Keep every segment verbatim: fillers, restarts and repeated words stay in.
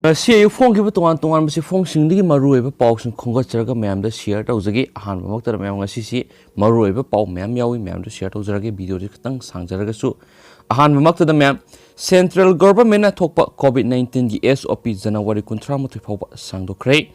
ꯉꯁꯤ ꯑꯌꯨꯛ ꯐꯣꯡꯈꯤꯕ ꯇꯣꯉꯥꯟ ꯇꯣꯉꯥꯟꯕ ꯆꯦꯐꯣꯡꯁꯤꯡꯗꯒꯤ ꯃꯔꯨꯑꯣꯏꯕ ꯄꯥꯎꯁꯤꯡ ꯈꯣꯝꯒꯠꯆꯔꯒ ꯃꯌꯥꯝꯗ ꯁꯤꯌꯔ ꯇꯧꯖꯒꯦ꯫ ꯑꯍꯥꯟꯕꯃꯛꯇꯗ ꯃꯌꯥꯝ, ꯉꯁꯤꯁꯤ ꯃꯔꯨꯑꯣꯏꯕ ꯄꯥꯎ ꯃꯌꯥꯝ ꯌꯥꯎꯏ, ꯃꯌꯥꯝꯗꯨ ꯁꯤꯌꯔ ꯇꯧꯖꯔꯒꯦ꯫ ꯚꯤꯗꯤꯑꯣꯁꯤ ꯈꯤꯇꯪ ꯁꯥꯡꯖꯔꯒꯁꯨ, ꯑꯍꯥꯟꯕꯃꯛꯇꯗ ꯃꯌꯥꯝ, ꯁꯦꯟꯇ꯭ꯔꯦꯜ ꯒꯣꯚꯔꯟꯃꯦꯟꯠꯅ ꯊꯣꯛꯄ ꯀꯣꯚꯤꯗ ꯅꯥꯏꯟꯇꯤꯟꯒꯤ ꯑꯦꯁ ꯑꯣ ꯄꯤ ꯖꯅꯋꯥꯔꯤ ꯀꯨꯟꯊ꯭ꯔꯥ ꯃꯥꯊꯣꯏ ꯐꯥꯎꯕ ꯁꯥꯡꯗꯣꯛꯈ꯭ꯔꯦ꯫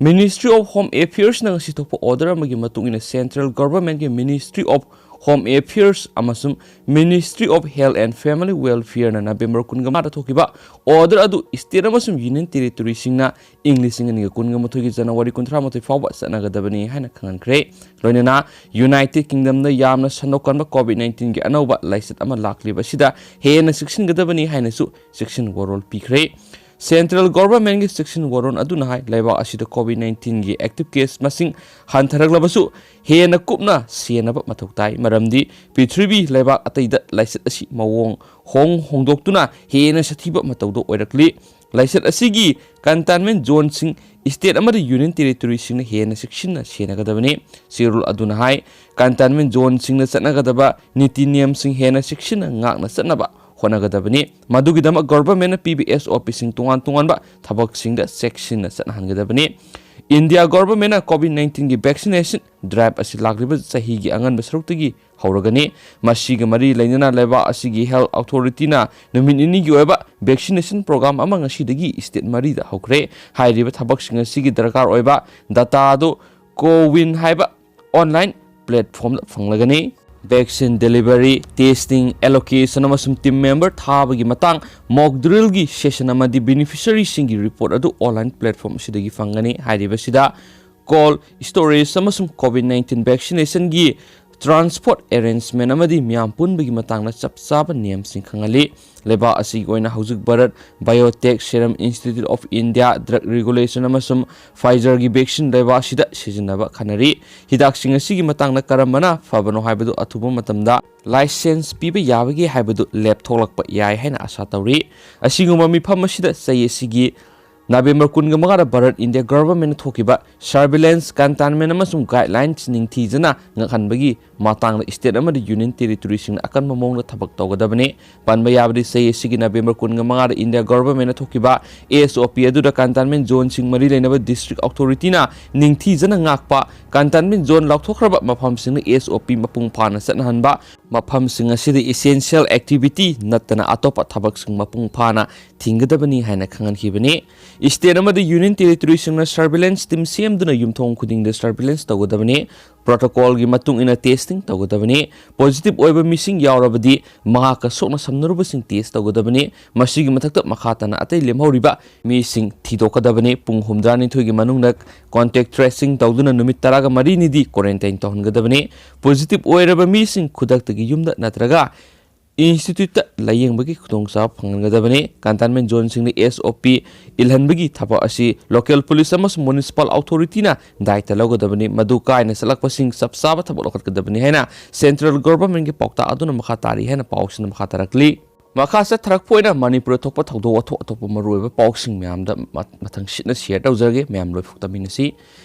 ꯃꯤꯅꯤꯁꯇ꯭ꯔꯤ ꯑꯣꯐ ꯍꯣꯝ ꯑꯦꯐꯤꯌꯔꯁꯅ ꯉꯁꯤ ꯊꯣꯛꯄ ꯑꯣꯔꯗꯔ ꯑꯃꯒꯤ ꯃꯇꯨꯡ ꯏꯟꯅ, ꯁꯦꯟꯇ꯭ꯔꯦꯜ ꯒꯣꯚꯔꯟꯃꯦꯟꯠꯀꯤ ꯃꯤꯅꯤꯁꯇ꯭ꯔꯤ ꯑꯣꯐ ꯍꯣꯝ ꯑꯦꯐꯤꯌꯔꯁ ꯑꯃꯁꯨꯡ ministry of health and family ꯋꯦꯜꯐꯤꯌꯔꯅ ꯅꯕꯦꯝꯕꯔ ꯀꯨꯟꯃꯉꯥꯗ ꯊꯣꯛꯈꯤꯕ ꯑꯣꯔꯗꯔ ꯑꯗꯨ ꯁ꯭ꯇꯦꯠ ꯑꯃꯁꯨꯡ ꯌꯨꯅꯤꯌꯟ ꯇꯦꯔꯤꯇꯣꯔꯤꯁꯤꯡꯅ ꯏꯪ ꯂꯤꯁꯤꯡ ꯑꯅꯤꯒ ꯀꯨꯟꯒ ꯃꯥꯊꯣꯏꯒꯤ ꯖꯅꯋꯥꯔꯤ ꯀꯨꯟꯊ꯭ꯔꯥ ꯃꯥꯊꯣꯏ ꯐꯥꯎꯕ ꯆꯠꯅꯒꯗꯕꯅꯤ ꯍꯥꯏꯅ ꯈꯪꯍꯟꯈ꯭ꯔꯦ꯫ ꯂꯣꯏꯅꯅ ꯌꯨꯅꯥꯏꯇꯦꯗ ꯀꯤꯡꯗꯝꯗ ꯌꯥꯝꯅ ꯁꯟꯗꯣꯛꯀꯟꯕ ꯀꯣꯚꯤꯗ ꯅꯥꯏꯟꯇꯤꯟꯒꯤ ꯑꯅꯧꯕ ꯂꯥꯏꯆꯠ ꯑꯃ ꯂꯥꯛꯂꯤꯕ ꯑꯁꯤꯗ ꯍꯦꯟꯅ ꯆꯦꯛꯁꯤꯟꯒꯗꯕꯅꯤ ꯍꯥꯏꯅꯁꯨ ꯆꯦꯛꯁꯤꯟ ꯋꯥꯔꯣꯜ ꯄꯤꯈ꯭ꯔꯦ꯫ ꯁꯦꯟꯇ꯭ꯔꯦꯜ ꯒꯣꯚꯔꯟꯃꯦꯟꯠꯀꯤ ꯆꯦꯛꯁꯤꯟ ꯋꯥꯔꯣꯜ ꯑꯗꯨꯅ ꯍꯥꯏ, ꯂꯩꯕꯥꯛ ꯑꯁꯤꯗ ꯀꯣꯚꯤꯗ ꯅꯥꯏꯟꯇꯤꯟꯒꯤ ꯑꯦꯛꯇꯤꯚ ꯀꯦꯁ ꯃꯁꯤꯡ ꯍꯟꯊꯔꯛꯂꯕꯁꯨ ꯍꯦꯟꯅ ꯀꯨꯞꯅ ꯁꯦꯟꯅꯕ ꯃꯊꯧ ꯇꯥꯏ, ꯃꯔꯝꯗꯤ ꯄ꯭ꯔꯤꯊꯤꯕꯤ ꯂꯩꯕꯥꯛ ꯑꯇꯩꯗ ꯂꯥꯏꯆꯠ ꯑꯁꯤ ꯃꯑꯣꯡ ꯍꯣꯡ ꯍꯣꯡꯗꯣꯛꯇꯨꯅ ꯍꯦꯟꯅ ꯁꯥꯊꯤꯕ ꯃꯇꯧꯗ ꯑꯣꯏꯔꯛꯂꯤ꯫ ꯂꯥꯏꯆꯠ ꯑꯁꯤꯒꯤ ꯀꯟꯇꯦꯟꯃꯦꯟꯠ ꯖꯣꯟꯁꯤꯡ ꯁ꯭ꯇꯦꯠ ꯑꯃꯗꯤ ꯌꯨꯅꯤꯌꯟ ꯇꯦꯔꯤꯇꯣꯔꯤꯁꯤꯡꯅ ꯍꯦꯟꯅ ꯆꯦꯛꯁꯤꯟꯅ ꯁꯦꯟꯅꯒꯗꯕꯅꯤ꯫ ꯆꯦꯔꯣꯜ ꯑꯗꯨꯅ ꯍꯥꯏ, ꯀꯟꯇꯦꯟꯃꯦꯟꯠ ꯖꯣꯟꯁꯤꯡꯗ ꯆꯠꯅꯒꯗꯕ ꯅꯤꯇꯤ ꯅꯤꯌꯝꯁꯤꯡ ꯍꯦꯟꯅ ꯆꯦꯛꯁꯤꯟꯅ ꯉꯥꯛꯅ ꯆꯠꯅꯕ ꯍꯣꯠꯅꯒꯗꯕꯅꯤ꯫ ꯃꯗꯨꯒꯤꯗꯃꯛ ꯒꯣꯚꯔꯟꯃꯦꯟꯠꯅ ꯄꯤꯕ ꯑꯦꯁ ꯑꯣ ꯄꯤꯁꯤꯡ ꯇꯣꯉꯥꯟ ꯇꯣꯉꯥꯟꯕ ꯊꯕꯛꯁꯤꯡꯗ ꯆꯦꯛꯁꯤꯟꯅ ꯆꯠꯅꯍꯟꯒꯗꯕꯅꯤ꯫ ꯏꯟꯗꯤꯌꯥ ꯒꯣꯚꯔꯟꯃꯦꯟꯠꯅ ꯀꯣꯚꯤꯗ ꯅꯥꯏꯟꯇꯤꯟꯒꯤ ꯚꯦꯛꯁꯤꯅꯦꯁꯟ ꯗ꯭ꯔꯥꯏꯚ ꯑꯁꯤ ꯂꯥꯛꯂꯤꯕ ꯆꯍꯤꯒꯤ ꯑꯉꯟꯕ ꯁꯔꯨꯛꯇꯒꯤ ꯍꯧꯔꯒꯅꯤ꯫ ꯃꯁꯤꯒ ꯃꯔꯤ ꯂꯩꯅꯅ ꯂꯩꯕꯥꯛ ꯑꯁꯤꯒꯤ ꯍꯦꯜꯊ ꯑꯣꯊꯣꯔꯤꯇꯤꯅ ꯅꯨꯃꯤꯠ ꯅꯤꯅꯤꯒꯤ ꯑꯣꯏꯕ ꯚꯦꯛꯁꯤꯅꯦꯁꯟ ꯄ꯭ꯔꯣꯒ꯭ꯔꯥꯝ ꯑꯃ ꯉꯁꯤꯗꯒꯤ ꯁ꯭ꯇꯦꯠ ꯃꯔꯤꯗ ꯍꯧꯈ꯭ꯔꯦ꯫ ꯍꯥꯏꯔꯤꯕ ꯊꯕꯛꯁꯤꯡ ꯑꯁꯤꯒꯤ ꯗꯔꯀꯥꯔ ꯑꯣꯏꯕ ꯗꯇꯥ ꯑꯗꯨ ꯀꯣꯋꯤꯟ ꯍꯥꯏꯕ ꯑꯣꯟꯂꯥꯏꯟ ꯄ꯭ꯂꯦꯠꯐꯣꯝꯗ ꯐꯪꯂꯒꯅꯤ꯫ ꯚꯦꯛꯁꯤꯟ ꯗꯦꯂꯤꯚꯔꯤ, ꯇꯦꯁꯇꯤꯡ, ꯑꯦꯂꯣꯀꯦꯁꯟ ꯑꯃꯁꯨꯡ ꯇꯤꯝ ꯃꯦꯝꯕꯔ ꯊꯥꯕꯒꯤ ꯃꯇꯥꯡ ꯃꯣꯛ ꯗ꯭ꯔꯤꯜꯒꯤ ꯁꯦꯁꯟ ꯑꯃꯗꯤ ꯕꯦꯅꯤꯐꯤꯁꯔꯤꯁꯤꯡꯒꯤ ꯔꯤꯄꯣꯔꯠ ꯑꯗꯨ ꯑꯣꯟꯂꯥꯏꯟ ꯄ꯭ꯂꯦꯠꯐꯣꯝ ꯑꯁꯤꯗꯒꯤ ꯐꯪꯒꯅꯤ꯫ ꯍꯥꯏꯔꯤꯕꯁꯤꯗ ꯀꯣꯜꯗ ꯁ꯭ꯇꯣꯔꯦꯖ ꯑꯃꯁꯨꯡ ꯀꯣꯚꯤꯗ ꯅꯥꯏꯟꯇꯤꯟ ꯚꯦꯛꯁꯤꯅꯦꯁꯟꯒꯤ ꯇ꯭ꯔꯥꯟꯁꯄꯣꯔꯠ ꯑꯦꯔꯦꯟꯖꯃꯦꯟꯠ ꯑꯃꯗꯤ ꯃꯤꯌꯥꯝ ꯄꯨꯟꯕꯒꯤ ꯃꯇꯥꯡꯗ ꯆꯞ ꯆꯥꯕ ꯅꯤꯌꯝꯁꯤꯡ ꯈꯪꯍꯜꯂꯤ꯫ ꯂꯩꯕꯥꯛ ꯑꯁꯤꯒꯤ ꯑꯣꯏꯅ ꯍꯧꯖꯤꯛ Bharat biotech serum institute of India, drug regulation ꯑꯃꯁꯨꯡ ꯐꯥꯏꯖꯔꯒꯤ ꯚꯦꯛꯁꯤꯟ ꯂꯩꯕꯥꯛ ꯑꯁꯤꯗ ꯁꯤꯖꯤꯟꯅꯕ ꯈꯟꯅꯔꯤ꯫ ꯍꯤꯗꯥꯛꯁꯤꯡ ꯑꯁꯤꯒꯤ ꯃꯇꯥꯡꯗ ꯀꯔꯝꯕꯅ ꯐꯕꯅꯣ ꯍꯥꯏꯕꯗꯨ ꯑꯊꯨꯕ ꯃꯇꯝꯗ ꯂꯥꯏꯁꯦꯟꯁ ꯄꯤꯕ ꯌꯥꯕꯒꯦ ꯍꯥꯏꯕꯗꯨ ꯂꯦꯞꯊꯣꯛꯂꯛꯄ ꯌꯥꯏ ꯍꯥꯏꯅ ꯑꯥꯁꯥ ꯇꯧꯔꯤ꯫ ꯑꯁꯤꯒꯨꯝꯕ ꯃꯤꯐꯝ ꯑꯁꯤꯗ ꯆꯍꯤ ꯑꯁꯤꯒꯤ ꯅꯕꯦꯝꯕꯔ ꯀꯨꯟꯒ ꯃꯉꯥꯗ ꯚꯥꯔꯠ ꯏꯟꯗꯤꯌꯥ ꯒꯚꯔꯟꯃꯦꯟꯠꯅ ꯊꯣꯛꯈꯤꯕ surveillance, containment ꯑꯃꯁꯨꯡ guidelines ꯅꯤꯡꯊꯤꯖꯅ ꯉꯥꯛꯍꯟꯕꯒꯤ ꯃꯇꯥꯡꯗ state ꯑꯃꯗꯤ union territoryꯁꯤꯡꯅ ꯑꯀꯟꯕ ꯃꯑꯣꯡꯗ ꯊꯕꯛ ꯇꯧꯒꯗꯕꯅꯤ꯫ ꯄꯟꯕ ꯌꯥꯕꯗꯤ, ꯆꯍꯤ ꯑꯁꯤꯒꯤ ꯅꯕꯦꯝꯕꯔ ꯀꯨꯟꯒ ꯃꯉꯥꯗ ꯏꯟꯗꯤꯌꯥ ꯒꯚꯔꯟꯃꯦꯟꯠꯅ ꯊꯣꯛꯈꯤꯕ S O P ꯑꯗꯨꯗ containment zoneꯁꯤꯡ ꯃꯔꯤ ꯂꯩꯅꯕ district authorityꯅ ꯅꯤꯡꯊꯤꯖꯅ ꯉꯥꯛꯄ, containment zone ꯂꯥꯎꯊꯣꯛꯈ꯭ꯔꯕ ꯃꯐꯝꯁꯤꯡꯗ S O P ꯃꯄꯨꯡ ꯐꯥꯅ ꯆꯠꯅꯍꯟꯕ, ꯃꯐꯝꯁꯤꯡ ꯑꯁꯤꯗ essential activity ꯅꯠꯇꯅ ꯑꯇꯣꯞꯄ ꯊꯕꯛꯁꯤꯡ ꯃꯄꯨꯡ ꯐꯥꯅ ꯊꯤꯡꯒꯗꯕꯅꯤ ꯍꯥꯏꯅ ꯈꯪꯍꯟꯈꯤꯕꯅꯤ꯫ State ꯑꯃꯗꯤ union territoryꯁꯤꯡꯅ surveillance team ꯁꯦꯝꯗꯨꯅ ꯌꯨꯝꯊꯣꯡ ꯈꯨꯗꯤꯡꯗ surveillance ꯇꯧꯒꯗꯕꯅꯤ꯫ Protocolꯒꯤ ꯃꯇꯨꯡ ꯏꯟꯅ testing ꯇꯧꯒꯗꯕꯅꯤ꯫ Positive ꯑꯣꯏꯕ ꯃꯤꯁꯤꯡ ꯌꯥꯎꯔꯕꯗꯤ ꯃꯍꯥꯛꯀ ꯁꯣꯛꯅ ꯁꯝꯅꯔꯨꯕꯁꯤꯡ test ꯇꯧꯒꯗꯕꯅꯤ꯫ ꯃꯁꯤꯒꯤ ꯃꯊꯛꯇ ꯃꯈꯥ ꯇꯥꯅ ꯑꯇꯩ ꯂꯦꯝꯍꯧꯔꯤꯕ ꯃꯤꯁꯤꯡ ꯊꯤꯗꯣꯛꯀꯗꯕꯅꯤ꯫ ꯄꯨꯡ ꯍꯨꯝꯗ꯭ꯔꯥꯅꯤꯊꯣꯏꯒꯤ ꯃꯅꯨꯡꯗ contact tracing ꯇꯧꯗꯨꯅ ꯅꯨꯃꯤꯠ ꯇꯔꯥꯒ ꯃꯔꯤꯅꯤꯗꯤ quarantine ꯇꯧꯍꯟꯒꯗꯕꯅꯤ꯫ Positive ꯑꯣꯏꯔꯕ ꯃꯤꯁꯤꯡ ꯈꯨꯗꯛꯇꯒꯤ ꯌꯨꯝꯗ ꯅꯠꯇ꯭ꯔꯒ instituteꯇ ꯂꯥꯌꯦꯡꯕꯒꯤ ꯈꯨꯗꯣꯡꯆꯥꯕ ꯐꯪꯍꯟꯒꯗꯕꯅꯤ꯫ Containment zoneꯁꯤꯡꯗ S O P ꯏꯜꯍꯟꯕꯒꯤ ꯊꯕꯛ ꯑꯁꯤ local police ꯑꯃꯁꯨꯡ municipal authorityꯅ ꯗꯥꯏꯇ ꯂꯧꯒꯗꯕꯅꯤ꯫ ꯃꯗꯨ ꯀꯥꯏꯅ ꯆꯠꯂꯛꯄꯁꯤꯡ ꯆꯞ ꯆꯥꯕ ꯊꯕꯛ ꯂꯧꯈꯠꯀꯗꯕꯅꯤ ꯍꯥꯏꯅ central governmentꯀꯤ ꯄꯥꯎꯇꯥꯛ ꯑꯗꯨꯅ ꯃꯈꯥ ꯇꯥꯔꯤ ꯍꯥꯏꯅ ꯄꯥꯎꯁꯤꯅ ꯃꯈꯥ ꯇꯥꯔꯛꯂꯤ꯫ ꯃꯈꯥ ꯆꯠꯊꯔꯛꯄ ꯑꯣꯏꯅ ꯃꯅꯤꯄꯨꯔꯗ ꯊꯣꯛꯄ ꯊꯧꯗꯣꯛ ꯋꯥꯊꯣꯛ ꯑꯇꯣꯞꯄ ꯃꯔꯨꯑꯣꯏꯕ ꯄꯥꯎꯁꯤꯡ ꯃꯌꯥꯝꯗ ꯃ-, ꯃꯊꯪꯁꯤꯠꯅ share ꯇꯧꯖꯔꯒꯦ꯫ ꯃꯌꯥꯝ ꯂꯣꯏꯐꯥꯎ ꯇꯥꯃꯤꯟꯅꯁꯤ꯫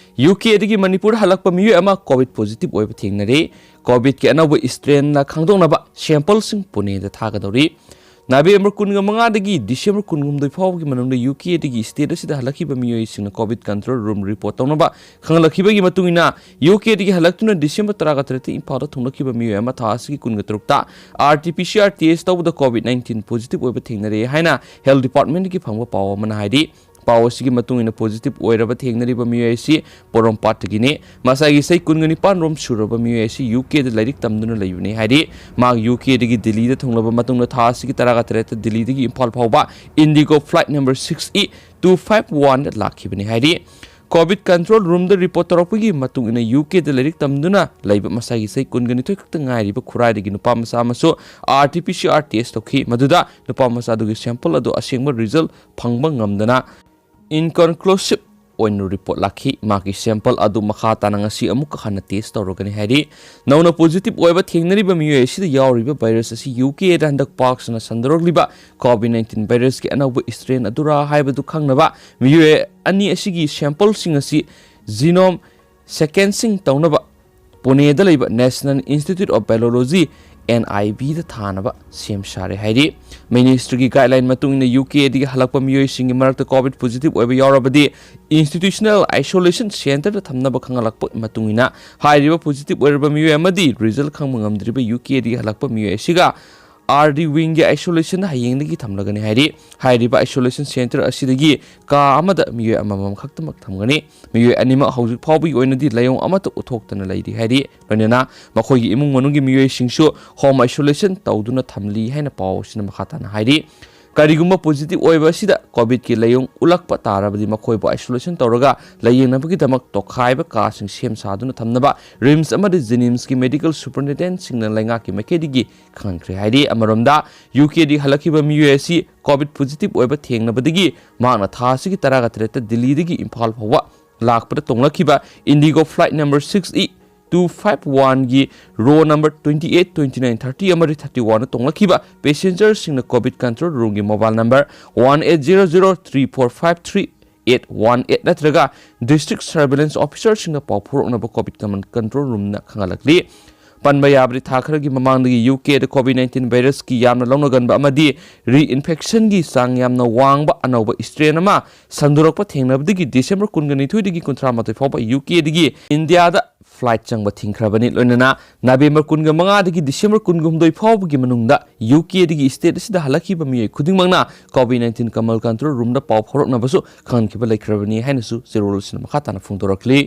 UKꯗꯒꯤ ꯃꯅꯤꯄꯨꯔꯗ ꯍꯜꯂꯛꯄ ꯃꯤꯑꯣꯏ ꯑꯃ COVID positive ꯑꯣꯏꯕ ꯊꯦꯡꯅꯔꯦ꯫ COVIDꯀꯤ ꯑꯅꯧꯕ strainꯅ ꯈꯪꯗꯣꯛꯅꯕ sampleꯁꯤꯡ ꯄꯨꯅꯦꯗ ꯊꯥꯒꯗꯧꯔꯤ꯫ ꯅꯕꯦꯝꯕꯔ ꯀꯨꯟꯒ ꯃꯉꯥꯗꯒꯤ ꯗꯤꯁꯦꯝꯕꯔ ꯀꯨꯟꯍꯨꯝꯗꯣꯏ ꯐꯥꯎꯕꯒꯤ ꯃꯅꯨꯡꯗ UKꯗꯒꯤ state ꯑꯁꯤꯗ ꯍꯜꯂꯛꯈꯤꯕ ꯃꯤꯑꯣꯏꯁꯤꯡꯅ COVID control room report ꯇꯧꯅꯕ ꯈꯪꯍꯜꯂꯛꯈꯤꯕꯒꯤ ꯃꯇꯨꯡ ꯏꯟꯅ, UKꯗꯒꯤ ꯍꯜꯂꯛꯇꯨꯅ ꯗꯤꯁꯦꯝꯕꯔ ꯇꯔꯥꯒ ꯇꯔꯦꯠꯇ ꯏꯝꯐꯥꯜꯗ ꯊꯨꯡꯂꯛꯈꯤꯕ ꯃꯤꯑꯣꯏ ꯑꯃ ꯊꯥ ꯑꯁꯤꯒꯤ ꯀꯨꯟꯒ ꯇꯔꯨꯛꯇ RT-PCR test ꯇꯧꯕꯗ COVID nineteen positive ꯑꯣꯏꯕ ꯊꯦꯡꯅꯔꯦ ꯍꯥꯏꯅ health departmentꯗꯒꯤ ꯐꯪꯕ ꯄꯥꯎ ꯑꯃꯅ ꯍꯥꯏꯔꯤ꯫ ꯄꯥꯎ ꯑꯁꯤꯒꯤ ꯃꯇꯨꯡ ꯏꯟꯅ positive ꯑꯣꯏꯔꯕ ꯊꯦꯡꯅꯔꯤꯕ ꯃꯤꯑꯣꯏ ꯑꯁꯤ ꯄꯣꯔꯣꯝꯄꯥꯠꯇꯒꯤꯅꯤ꯫ ꯃꯁꯥꯒꯤ ꯆꯍꯤ ꯀꯨꯟꯒ ꯅꯤꯄꯥꯟ ꯔꯣꯝ ꯁꯨꯔꯕ ꯃꯤꯑꯣꯏ ꯑꯁꯤ UKꯗ ꯂꯥꯏꯔꯤꯛ ꯇꯝꯗꯨꯅ ꯂꯩꯕꯅꯤ ꯍꯥꯏꯔꯤ꯫ ꯃꯍꯥꯛ UKꯗꯒꯤ ꯗꯤꯜꯂꯤꯗ ꯊꯨꯡꯂꯕ ꯃꯇꯨꯡꯗ ꯊꯥ ꯑꯁꯤꯒꯤ ꯇꯔꯥꯒ ꯇꯔꯦꯠꯇ ꯗꯤꯜꯂꯤꯗꯒꯤ ꯏꯝꯐꯥꯜ ꯐꯥꯎꯕ INDIGO flight number six E two five one ꯂꯥꯛꯈꯤꯕꯅꯤ ꯍꯥꯏꯔꯤ꯫ COVID control roomꯗ report ꯇꯧꯔꯛꯄꯒꯤ ꯃꯇꯨꯡ ꯏꯟꯅ, UKꯗ ꯂꯥꯏꯔꯤꯛ ꯇꯝꯗꯨꯅ ꯂꯩꯕ ꯃꯁꯥꯒꯤ ꯆꯍꯤ ꯀꯨꯟꯒ ꯅꯤꯊꯣꯏ ꯈꯛꯇ ꯉꯥꯏꯔꯤꯕ ꯈꯨꯔꯥꯏꯗꯒꯤ ꯅꯨꯄꯥ ꯃꯆꯥ ꯑꯃꯁꯨ RT-PCR test ꯇꯧꯈꯤ꯫ ꯃꯗꯨꯗ ꯅꯨꯄꯥ ꯃꯆꯥꯗꯨꯒꯤ sample ꯑꯗꯨ ꯑꯁꯦꯡꯕ result ꯐꯪꯕ ꯉꯝꯗꯅ inconclusive ꯑꯣꯏꯅ ꯔꯤꯄꯣꯔꯠ ꯂꯥꯛꯈꯤ꯫ ꯃꯍꯥꯛꯀꯤ ꯁꯦꯝꯄꯜ ꯑꯗꯨ ꯃꯈꯥ ꯇꯥꯅ ꯉꯁꯤ ꯑꯃꯨꯛꯀ ꯍꯟꯅ ꯇꯦꯁ ꯇꯧꯔꯒꯅꯤ ꯍꯥꯏꯔꯤ꯫ ꯅꯧꯅ ꯄꯣꯖꯤꯇꯤꯚ ꯑꯣꯏꯕ ꯊꯦꯡꯅꯔꯤꯕ ꯃꯤꯑꯣꯏ ꯑꯁꯤꯗ ꯌꯥꯎꯔꯤꯕ ꯚꯥꯏꯔꯁ ꯑꯁꯤ ꯌꯨ ꯀꯦꯗ ꯍꯟꯗꯛ ꯄꯥꯛ ꯁꯟꯅ ꯁꯟꯗꯣꯔꯛꯂꯤꯕ ꯀꯣꯚꯤꯗ ꯅꯥꯏꯟꯇꯤꯟ ꯚꯥꯏꯔꯁꯀꯤ ꯑꯅꯧꯕ ꯏꯁꯇ꯭ꯔꯦꯟ ꯑꯗꯨꯔꯥ ꯍꯥꯏꯕꯗꯨ ꯈꯪꯅꯕ ꯃꯤꯑꯣꯏ ꯑꯅꯤ ꯑꯁꯤꯒꯤ ꯁꯦꯝꯄꯜꯁꯤꯡ ꯑꯁꯤ ꯖꯤꯅꯣꯝ ꯁꯦꯀ꯭ꯋꯦꯟꯁꯤꯡ ꯇꯧꯅꯕ ꯄꯨꯅꯦꯗ ꯂꯩꯕ National Institute of Virology, N I V ꯗ ꯊꯥꯅꯕ ꯁꯦꯝ ꯁꯥꯔꯦ ꯍꯥꯏꯔꯤ꯫ ꯃꯤꯅꯤꯁꯇ꯭ꯔꯤꯒꯤ ꯒꯥꯏꯗꯂꯥꯏꯟ ꯃꯇꯨꯡ ꯏꯟꯅ ꯌꯨ ꯀꯦꯗꯒꯤ ꯍꯜꯂꯛꯄ ꯃꯤꯑꯣꯏꯁꯤꯡꯒꯤ ꯃꯔꯛꯇ ꯀꯣꯚꯤꯗ ꯄꯣꯖꯤꯇꯤꯚ ꯑꯣꯏꯕ ꯌꯥꯎꯔꯕꯗꯤ ꯏꯟꯁꯇꯤꯇ꯭ꯌꯨꯁꯅꯦꯜ ꯑꯥꯏꯁꯣꯂꯦꯁꯟ ꯁꯦꯟꯇꯔꯗ ꯊꯝꯅꯕ ꯈꯪꯍꯜꯂꯛꯄ ꯃꯇꯨꯡ ꯏꯟꯅ ꯍꯥꯏꯔꯤꯕ ꯄꯣꯖꯤꯇꯤꯚ ꯑꯣꯏꯔꯕ ꯃꯤꯑꯣꯏ ꯑꯃꯗꯤ ꯔꯤꯖꯜ ꯈꯪꯕ ꯉꯝꯗ꯭ꯔꯤꯕ ꯌꯨ ꯀꯦꯗꯒꯤ ꯍꯜꯂꯛꯄ ꯃꯤꯑꯣꯏ ꯑꯁꯤꯒ ꯑꯥꯔ ꯗꯤ ꯋꯤꯡꯒꯤ ꯑꯥꯏꯁꯣꯂꯦꯁꯟꯗ ꯍꯌꯦꯡꯗꯒꯤ ꯊꯝꯂꯒꯅꯤ ꯍꯥꯏꯔꯤ꯫ ꯍꯥꯏꯔꯤꯕ ꯑꯥꯏꯁꯣꯂꯦꯁꯟ ꯁꯦꯟꯇꯔ ꯑꯁꯤꯗꯒꯤ ꯀꯥ ꯑꯃꯗ ꯃꯤꯑꯣꯏ ꯑꯃꯃꯝ ꯈꯛꯇꯃꯛ ꯊꯝꯒꯅꯤ꯫ ꯃꯤꯑꯣꯏ ꯑꯅꯤꯃꯛ ꯍꯧꯖꯤꯛ ꯐꯥꯎꯕꯒꯤ ꯑꯣꯏꯅꯗꯤ ꯂꯥꯏꯑꯣꯡ ꯑꯃꯠꯇ ꯎꯠꯊꯣꯛꯇꯅ ꯂꯩꯔꯤ ꯍꯥꯏꯔꯤ꯫ ꯂꯣꯏꯅꯅ ꯃꯈꯣꯏꯒꯤ ꯏꯃꯨꯡ ꯃꯅꯨꯡꯒꯤ ꯃꯤꯑꯣꯏꯁꯤꯡꯁꯨ ꯍꯣꯝ ꯑꯥꯏꯁꯣꯂꯦꯁꯟ ꯇꯧꯗꯨꯅ ꯊꯝꯂꯤ ꯍꯥꯏꯅ ꯄꯥꯎ ꯑꯁꯤꯅ ꯃꯈꯥ ꯇꯥꯅ ꯍꯥꯏꯔꯤ꯫ ꯀꯔꯤꯒꯨꯝꯕ ꯄꯣꯖꯤꯇꯤꯚ ꯑꯣꯏꯕ ꯑꯁꯤꯗ ꯀꯣꯚꯤꯗꯀꯤ ꯂꯥꯏꯑꯣꯡ ꯎꯠꯂꯛꯄ ꯇꯥꯔꯕꯗꯤ ꯃꯈꯣꯏꯕꯨ ꯑꯥꯏꯁꯣꯂꯦꯁꯟ ꯇꯧꯔꯒ ꯂꯥꯏꯌꯦꯡꯅꯕꯒꯤꯗꯃꯛ ꯇꯣꯈꯥꯏꯕ ꯀꯥꯁꯤꯡ ꯁꯦꯝ ꯁꯥꯗꯨꯅ ꯊꯝꯅꯕ ꯔꯤꯝꯁ ꯑꯃꯗꯤ ꯖꯦꯅꯤꯝꯁꯀꯤ ꯃꯦꯗꯤꯀꯦꯜ ꯁꯨꯄꯔꯤꯟꯇꯦꯟꯗꯦꯟꯠꯁꯤꯡꯅ ꯂꯩꯉꯥꯛꯀꯤ ꯃꯥꯏꯀꯩꯗꯒꯤ ꯈꯪꯍꯟꯈ꯭ꯔꯦ ꯍꯥꯏꯔꯤ꯫ ꯑꯃꯔꯣꯝꯗ, ꯌꯨ ꯀꯦꯗꯒꯤ ꯍꯜꯂꯛꯈꯤꯕ ꯃꯤꯑꯣꯏ ꯑꯁꯤ ꯀꯣꯚꯤꯗ ꯄꯣꯖꯤꯇꯤꯚ ꯑꯣꯏꯕ ꯊꯦꯡꯅꯕꯗꯒꯤ ꯃꯍꯥꯛꯅ ꯊꯥ ꯑꯁꯤꯒꯤ ꯇꯔꯥꯒ ꯇꯔꯦꯠꯇ ꯗꯤꯜꯂꯤꯗꯒꯤ ꯏꯝꯐꯥꯜ ꯐꯥꯎꯕ ꯂꯥꯛꯄꯗ ꯇꯣꯡꯂꯛꯈꯤꯕ Indigo flight number six E two five ꯋꯥꯟꯒꯤ row number twenty eight, twenty nine, thirty ꯑꯃꯗꯤ ꯊꯥꯔꯇꯤ ꯋꯥꯟꯗ ꯇꯣꯡꯂꯛꯈꯤꯕ ꯄꯦꯁꯦꯟꯖꯔꯁꯤꯡꯅ ꯀꯣꯚꯤꯗ ꯀꯟꯇ꯭ꯔꯣꯜ ꯔꯨꯝꯒꯤ mobile number one eight zero zero three four five three eight one eight ꯅꯠꯇ꯭ꯔꯒ ꯗꯤꯁꯇ꯭ꯔꯤꯛ ꯁꯔꯚꯤꯂꯦꯟꯁ ꯑꯣꯐꯤꯁꯔꯁꯤꯡꯗ ꯄꯥꯎ ꯐꯥꯎꯔꯛꯅꯕ ꯀꯣꯚꯤꯗ ꯀꯟꯇ꯭ꯔꯣꯜ ꯔꯨꯝꯅ ꯈꯪꯍꯜꯂꯛꯂꯤ꯫ ꯄꯟꯕ ꯌꯥꯕꯗꯤ ꯊꯥ ꯈꯔꯒꯤ ꯃꯃꯥꯡꯗꯒꯤ ꯌꯨ ꯀꯦꯗ ꯀꯣꯚꯤꯗ ꯅꯥꯏꯟꯇꯤꯟ ꯚꯥꯏꯔꯁꯀꯤ ꯌꯥꯝꯅ ꯂꯧꯅꯒꯟꯕ ꯑꯃꯗꯤ ꯔꯤꯏꯟꯐꯦꯛꯁꯟꯒꯤ ꯆꯥꯡ ꯌꯥꯝꯅ ꯋꯥꯡꯕ ꯑꯅꯧꯕ ꯏꯁꯇ꯭ꯔꯦꯟ ꯑꯃ ꯁꯟꯗꯣꯔꯛꯄ ꯊꯦꯡꯅꯕꯗꯒꯤ ꯗꯤꯁꯦꯝꯕꯔ ꯀꯨꯟꯒ ꯅꯤꯊꯣꯏꯗꯒꯤ ꯀꯨꯟꯊ꯭ꯔꯥ ꯃꯥꯊꯣꯏ ꯐꯥꯎꯕ ꯌꯨ ꯀꯦꯗꯒꯤ ꯏꯟꯗꯤꯌꯥꯗ ꯐ꯭ꯂꯥꯏꯠ ꯆꯪꯕ ꯊꯤꯡꯈ꯭ꯔꯕꯅꯤ꯫ ꯂꯣꯏꯅꯅ ꯅꯕꯦꯝꯕꯔ ꯀꯨꯟꯒ ꯃꯉꯥꯗꯒꯤ ꯗꯤꯁꯦꯝꯕꯔ ꯀꯨꯟꯒ ꯍꯨꯝꯗꯣꯏ ꯐꯥꯎꯕꯒꯤ ꯃꯅꯨꯡꯗ ꯌꯨ ꯀꯦꯗꯒꯤ ꯁ꯭ꯇꯦꯠ ꯑꯁꯤꯗ ꯍꯜꯂꯛꯈꯤꯕ ꯃꯤꯑꯣꯏ ꯈꯨꯗꯤꯡꯃꯛꯅ ꯀꯣꯚꯤꯗ ꯅꯥꯏꯟꯇꯤꯟ ꯀꯃꯜ ꯀꯟꯇ꯭ꯔꯣꯜ ꯔꯨꯝꯗ ꯄꯥꯎ ꯐꯥꯎꯔꯛꯅꯕꯁꯨ ꯈꯪꯍꯟꯈꯤꯕ ꯂꯩꯈ꯭ꯔꯕꯅꯤ ꯍꯥꯏꯅꯁꯨ ꯆꯦꯔꯣꯜ ꯑꯁꯤꯅ ꯃꯈꯥ ꯇꯥꯅ ꯐꯣꯡꯗꯣꯔꯛꯂꯤ꯫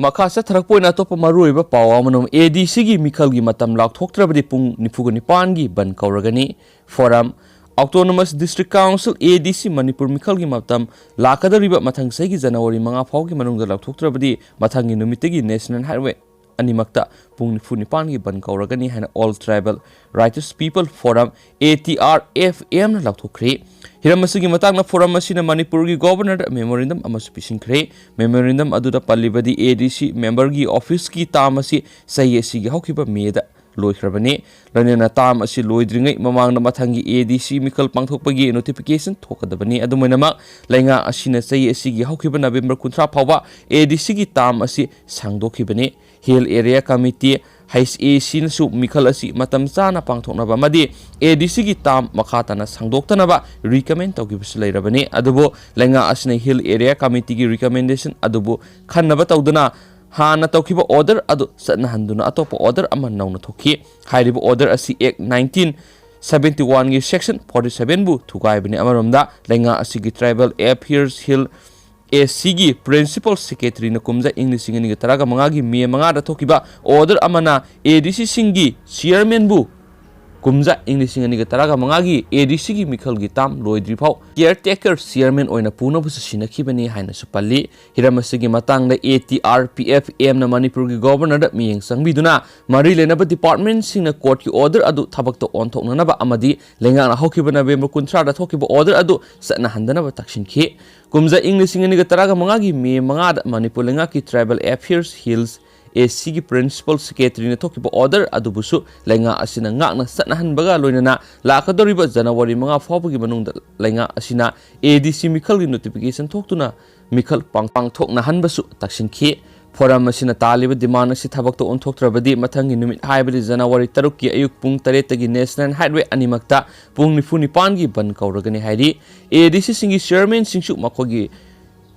ꯃꯈꯥ ꯆꯠꯊꯔꯛꯄ ꯑꯣꯏꯅ ꯑꯇꯣꯞꯄ ꯃꯔꯨꯑꯣꯏꯕ ꯄꯥꯎ ꯑꯃꯅ, ꯑꯦ ꯗꯤ ꯁꯤꯒꯤ ꯃꯤꯈꯜꯒꯤ ꯃꯇꯝ ꯂꯥꯎꯊꯣꯛꯇ꯭ꯔꯕꯗꯤ ꯄꯨꯡ ꯅꯤꯐꯨꯒ ꯅꯤꯄꯥꯟꯒꯤ ꯕꯟ ꯀꯧꯔꯒꯅꯤ꯫ ꯐꯣꯔꯝ, ꯑꯣꯇꯣꯅꯣꯃꯁ ꯗꯤꯁꯇ꯭ꯔꯤꯛ ꯀꯥꯎꯟꯁꯤꯜ, ꯑꯦ ꯗꯤ ꯁꯤ, ꯃꯅꯤꯄꯨꯔ ꯃꯤꯈꯜꯒꯤ ꯃꯇꯝ ꯂꯥꯛꯀꯗꯧꯔꯤꯕ ꯃꯊꯪ ꯆꯍꯤꯒꯤ ꯖꯅꯋꯥꯔꯤ ꯃꯉꯥ ꯐꯥꯎꯒꯤ ꯃꯅꯨꯡꯗ ꯂꯥꯎꯊꯣꯛꯇ꯭ꯔꯕꯗꯤ ꯃꯊꯪꯒꯤ ꯅꯨꯃꯤꯠꯇꯒꯤ ꯅꯦꯁꯅꯦꯜ ꯍꯥꯏꯋꯦ ꯑꯅꯤꯃꯛꯇ ꯄꯨꯡ ꯅꯤꯐꯨ ꯅꯤꯄꯥꯟꯒꯤ ꯕꯟ ꯀꯧꯔꯒꯅꯤ ꯍꯥꯏꯅ All Tribal Righteous People Forum, A T R F M, ꯅ ꯂꯥꯎꯊꯣꯛꯈ꯭ꯔꯦ꯫ ꯍꯤꯔꯝ ꯑꯁꯤꯒꯤ ꯃꯇꯥꯡꯗ ꯐꯣꯔꯝ ꯑꯁꯤꯅ ꯃꯅꯤꯄꯨꯔꯒꯤ ꯒꯣꯕꯔꯅꯔꯗ ꯃꯦꯃꯣꯔꯦꯟꯗꯝ ꯑꯃꯁꯨ ꯄꯤꯁꯤꯟꯈ꯭ꯔꯦ꯫ ꯃꯦꯃꯣꯔꯦꯟꯗꯝ ꯑꯗꯨꯗ ꯄꯜꯂꯤꯕꯗꯤ, ꯑꯦ ꯗꯤ ꯁꯤ ꯃꯦꯝꯕꯔꯒꯤ ꯑꯣꯐꯤꯁꯀꯤ ꯇꯥꯝ ꯑꯁꯤ ꯆꯍꯤ ꯑꯁꯤꯒꯤ ꯍꯧꯈꯤꯕ ꯃꯦꯗ ꯂꯣꯏꯈ꯭ꯔꯕꯅꯤ꯫ ꯂꯣꯏꯅꯅ ꯇꯥꯝ ꯑꯁꯤ ꯂꯣꯏꯗ꯭ꯔꯤꯉꯩ ꯃꯃꯥꯡꯗ ꯃꯊꯪꯒꯤ ꯑꯦ ꯗꯤ ꯁꯤ ꯃꯤꯈꯜ ꯄꯥꯡꯊꯣꯛꯄꯒꯤ ꯅꯣꯇꯤꯐꯤꯀꯦꯁꯟ ꯊꯣꯛꯀꯗꯕꯅꯤ꯫ ꯑꯗꯨꯝ ꯑꯣꯏꯅꯃꯛ, ꯂꯩꯉꯥꯛ ꯑꯁꯤꯅ ꯆꯍꯤ ꯑꯁꯤꯒꯤ ꯍꯧꯈꯤꯕ ꯅꯕꯦꯝꯕꯔ ꯀꯨꯟꯊ꯭ꯔꯥ ꯐꯥꯎꯕ ꯑꯦ ꯗꯤ ꯁꯤꯒꯤ ꯇꯥꯝ ꯑꯁꯤ ꯁꯥꯡꯗꯣꯛꯈꯤꯕꯅꯤ꯫ Hill area committee, H A ꯁꯤꯅꯁꯨ ꯃꯤꯈꯜ ꯑꯁꯤ ꯃꯇꯝ ꯆꯥꯅ ꯄꯥꯡꯊꯣꯛꯅꯕ ꯑꯃꯗꯤ ꯑꯦ ꯗꯤ ꯁꯤꯒꯤ ꯇꯥꯝ ꯃꯈꯥ ꯇꯥꯅ ꯁꯥꯡꯗꯣꯛꯇꯅꯕ ꯔꯤꯀꯃꯦꯟ ꯇꯧꯈꯤꯕꯁꯨ ꯂꯩꯔꯕꯅꯤ꯫ ꯑꯗꯨꯕꯨ ꯂꯩꯉꯥꯛ ꯑꯁꯤꯅ ꯍꯤꯜ ꯑꯦꯔꯤꯌꯥ ꯀꯃꯤꯇꯤꯒꯤ ꯔꯤꯀꯃꯦꯟꯗꯦꯁꯟ ꯑꯗꯨꯕꯨ ꯈꯟꯅꯕ ꯇꯧꯗꯨꯅ ꯍꯥꯟꯅ ꯇꯧꯈꯤꯕ ꯑꯣꯔꯗꯔ ꯑꯗꯨ ꯆꯠꯅꯍꯟꯗꯨꯅ ꯑꯇꯣꯞꯄ ꯑꯣꯔꯗꯔ ꯑꯃ ꯅꯧꯅ ꯊꯣꯛꯈꯤ꯫ ꯍꯥꯏꯔꯤꯕ ꯑꯣꯔꯗꯔ ꯑꯁꯤ ꯑꯦꯛ ꯅꯥꯏꯟꯇꯤꯟ ꯁꯚꯦꯟꯇꯤ ꯋꯥꯟꯒꯤ ꯁꯦꯛꯁꯟ ꯐꯣꯔꯇꯤ ꯁꯚꯦꯟꯕꯨ ꯊꯨꯒꯥꯏꯕꯅꯤ꯫ ꯑꯃꯔꯣꯝꯗ, ꯂꯩꯉꯥꯛ ꯑꯁꯤꯒꯤ ꯇ꯭ꯔꯥꯏꯕꯦꯜ ꯑꯦꯐꯤꯌꯔꯁ ꯍꯤꯜ ꯑꯦ ꯁꯤꯒꯤ ꯄ꯭ꯔꯤꯟꯁꯤꯄꯜ ꯁꯦꯀ꯭ꯔꯦꯇꯔꯤꯅ ꯀꯨꯝꯖꯥ ꯏꯪ ꯂꯤꯁꯤꯡ ꯑꯅꯤꯒ ꯇꯔꯥꯒ ꯃꯉꯥꯒꯤ ꯃꯦ ꯃꯉꯥꯗ ꯊꯣꯛꯈꯤꯕ ꯑꯣꯔꯗꯔ ꯑꯃꯅ ꯑꯦ ꯗꯤ ꯁꯤꯁꯤꯡꯒꯤ ꯆꯤꯌꯔꯃꯦꯟꯕꯨ ꯀꯨꯝꯖꯥ ꯏꯪ ꯂꯤꯁꯤꯡ ꯑꯅꯤꯒ ꯇꯔꯥꯒ ꯃꯉꯥꯒꯤ ꯑꯦ ꯗꯤ ꯁꯤꯒꯤ ꯃꯤꯈꯜꯒꯤ ꯇꯥꯝ ꯂꯣꯏꯗ꯭ꯔꯤꯐꯥꯎ ꯀꯤꯌꯔ ꯇꯦꯀꯔ ꯆꯤꯌꯔꯃꯦꯟ ꯑꯣꯏꯅ ꯄꯨꯅꯕꯁꯨ ꯁꯤꯟꯅꯈꯤꯕꯅꯤ ꯍꯥꯏꯅꯁꯨ ꯄꯜꯂꯤ꯫ ꯍꯤꯔꯝ ꯑꯁꯤꯒꯤ ꯃꯇꯥꯡꯗ A T R P F M ꯅ ꯃꯅꯤꯄꯨꯔꯒꯤ ꯒꯣꯕꯔꯅꯔꯗ ꯃꯤꯠꯌꯦꯡ ꯆꯪꯕꯤꯗꯨꯅ ꯃꯔꯤ ꯂꯩꯅꯕ ꯗꯤꯄꯥꯔꯠꯃꯦꯟꯁꯤꯡꯅ ꯀꯣꯔꯠꯀꯤ ꯑꯣꯔꯗꯔ ꯑꯗꯨ ꯊꯕꯛꯇ ꯑꯣꯟꯊꯣꯛꯅꯅꯕ ꯑꯃꯗꯤ ꯂꯩꯉꯥꯛꯅ ꯍꯧꯈꯤꯕ ꯅꯕꯦꯝꯕꯔ ꯀꯨꯟꯊ꯭ꯔꯥꯗ ꯊꯣꯛꯈꯤꯕ ꯑꯣꯔꯗꯔ ꯑꯗꯨ ꯆꯠꯅꯍꯟꯗꯅꯕ ꯇꯛꯁꯤꯟꯈꯤ꯫ ꯀꯨꯝꯖꯥ ꯏꯪ ꯂꯤꯁꯤꯡ ꯑꯅꯤꯒ ꯇꯔꯥꯒ ꯃꯉꯥꯒꯤ ꯃꯦ ꯃꯉꯥꯗ ꯃꯅꯤꯄꯨꯔ ꯂꯩꯉꯥꯛꯀꯤ ꯇ꯭ꯔꯥꯏꯕꯦꯜ ꯑꯦꯐꯤꯌꯔꯁ ꯍꯤꯜꯁ ꯑꯦ ꯁꯤꯒꯤ ꯄ꯭ꯔꯤꯟꯁꯤꯄꯜ ꯁꯦꯀ꯭ꯔꯦꯇꯔꯤꯅ ꯊꯣꯛꯈꯤꯕ ꯑꯣꯔꯗꯔ ꯑꯗꯨꯕꯨꯁꯨ ꯂꯩꯉꯥꯛ ꯑꯁꯤꯅ ꯉꯥꯛꯅ ꯆꯠꯅꯍꯟꯕꯒ ꯂꯣꯏꯅꯅ ꯂꯥꯛꯀꯗꯧꯔꯤꯕ ꯖꯅꯋꯥꯔꯤ ꯃꯉꯥ ꯐꯥꯎꯕꯒꯤ ꯃꯅꯨꯡꯗ ꯂꯩꯉꯥꯛ ꯑꯁꯤꯅ ꯑꯦ ꯗꯤ ꯁꯤ ꯃꯤꯈꯜꯒꯤ ꯅꯣꯇꯤꯐꯤꯀꯦꯁꯟ ꯊꯣꯛꯇꯨꯅ ꯃꯤꯈꯜ ꯄꯥꯡ-, ꯄꯥꯡꯊꯣꯛꯅꯍꯟꯕꯁꯨ ꯇꯛꯁꯤꯟꯈꯤ꯫ ꯐꯣꯔꯝ ꯑꯁꯤꯅ ꯇꯥꯜꯂꯤꯕ ꯗꯤꯃꯥꯟ ꯑꯁꯤ ꯊꯕꯛꯇ ꯑꯣꯟꯊꯣꯛꯇ꯭ꯔꯕꯗꯤ ꯃꯊꯪꯒꯤ ꯅꯨꯃꯤꯠ, ꯍꯥꯏꯕꯗꯤ ꯖꯅꯋꯥꯔꯤ ꯇꯔꯨꯛꯀꯤ ꯑꯌꯨꯛ ꯄꯨꯡ ꯇꯔꯦꯠꯇꯒꯤ ꯅꯦꯁꯅꯦꯜ ꯍꯥꯏꯋꯦ ꯑꯅꯤꯃꯛꯇ ꯄꯨꯡ ꯅꯤꯐꯨ ꯅꯤꯄꯥꯟꯒꯤ ꯕꯟ ꯀꯧꯔꯒꯅꯤ ꯍꯥꯏꯔꯤ꯫ ꯑꯦ ꯗꯤ ꯁꯤꯁꯤꯡꯒꯤ ꯆꯤꯌꯔꯃꯦꯟꯁꯤꯡꯁꯨ ꯃꯈꯣꯏꯒꯤ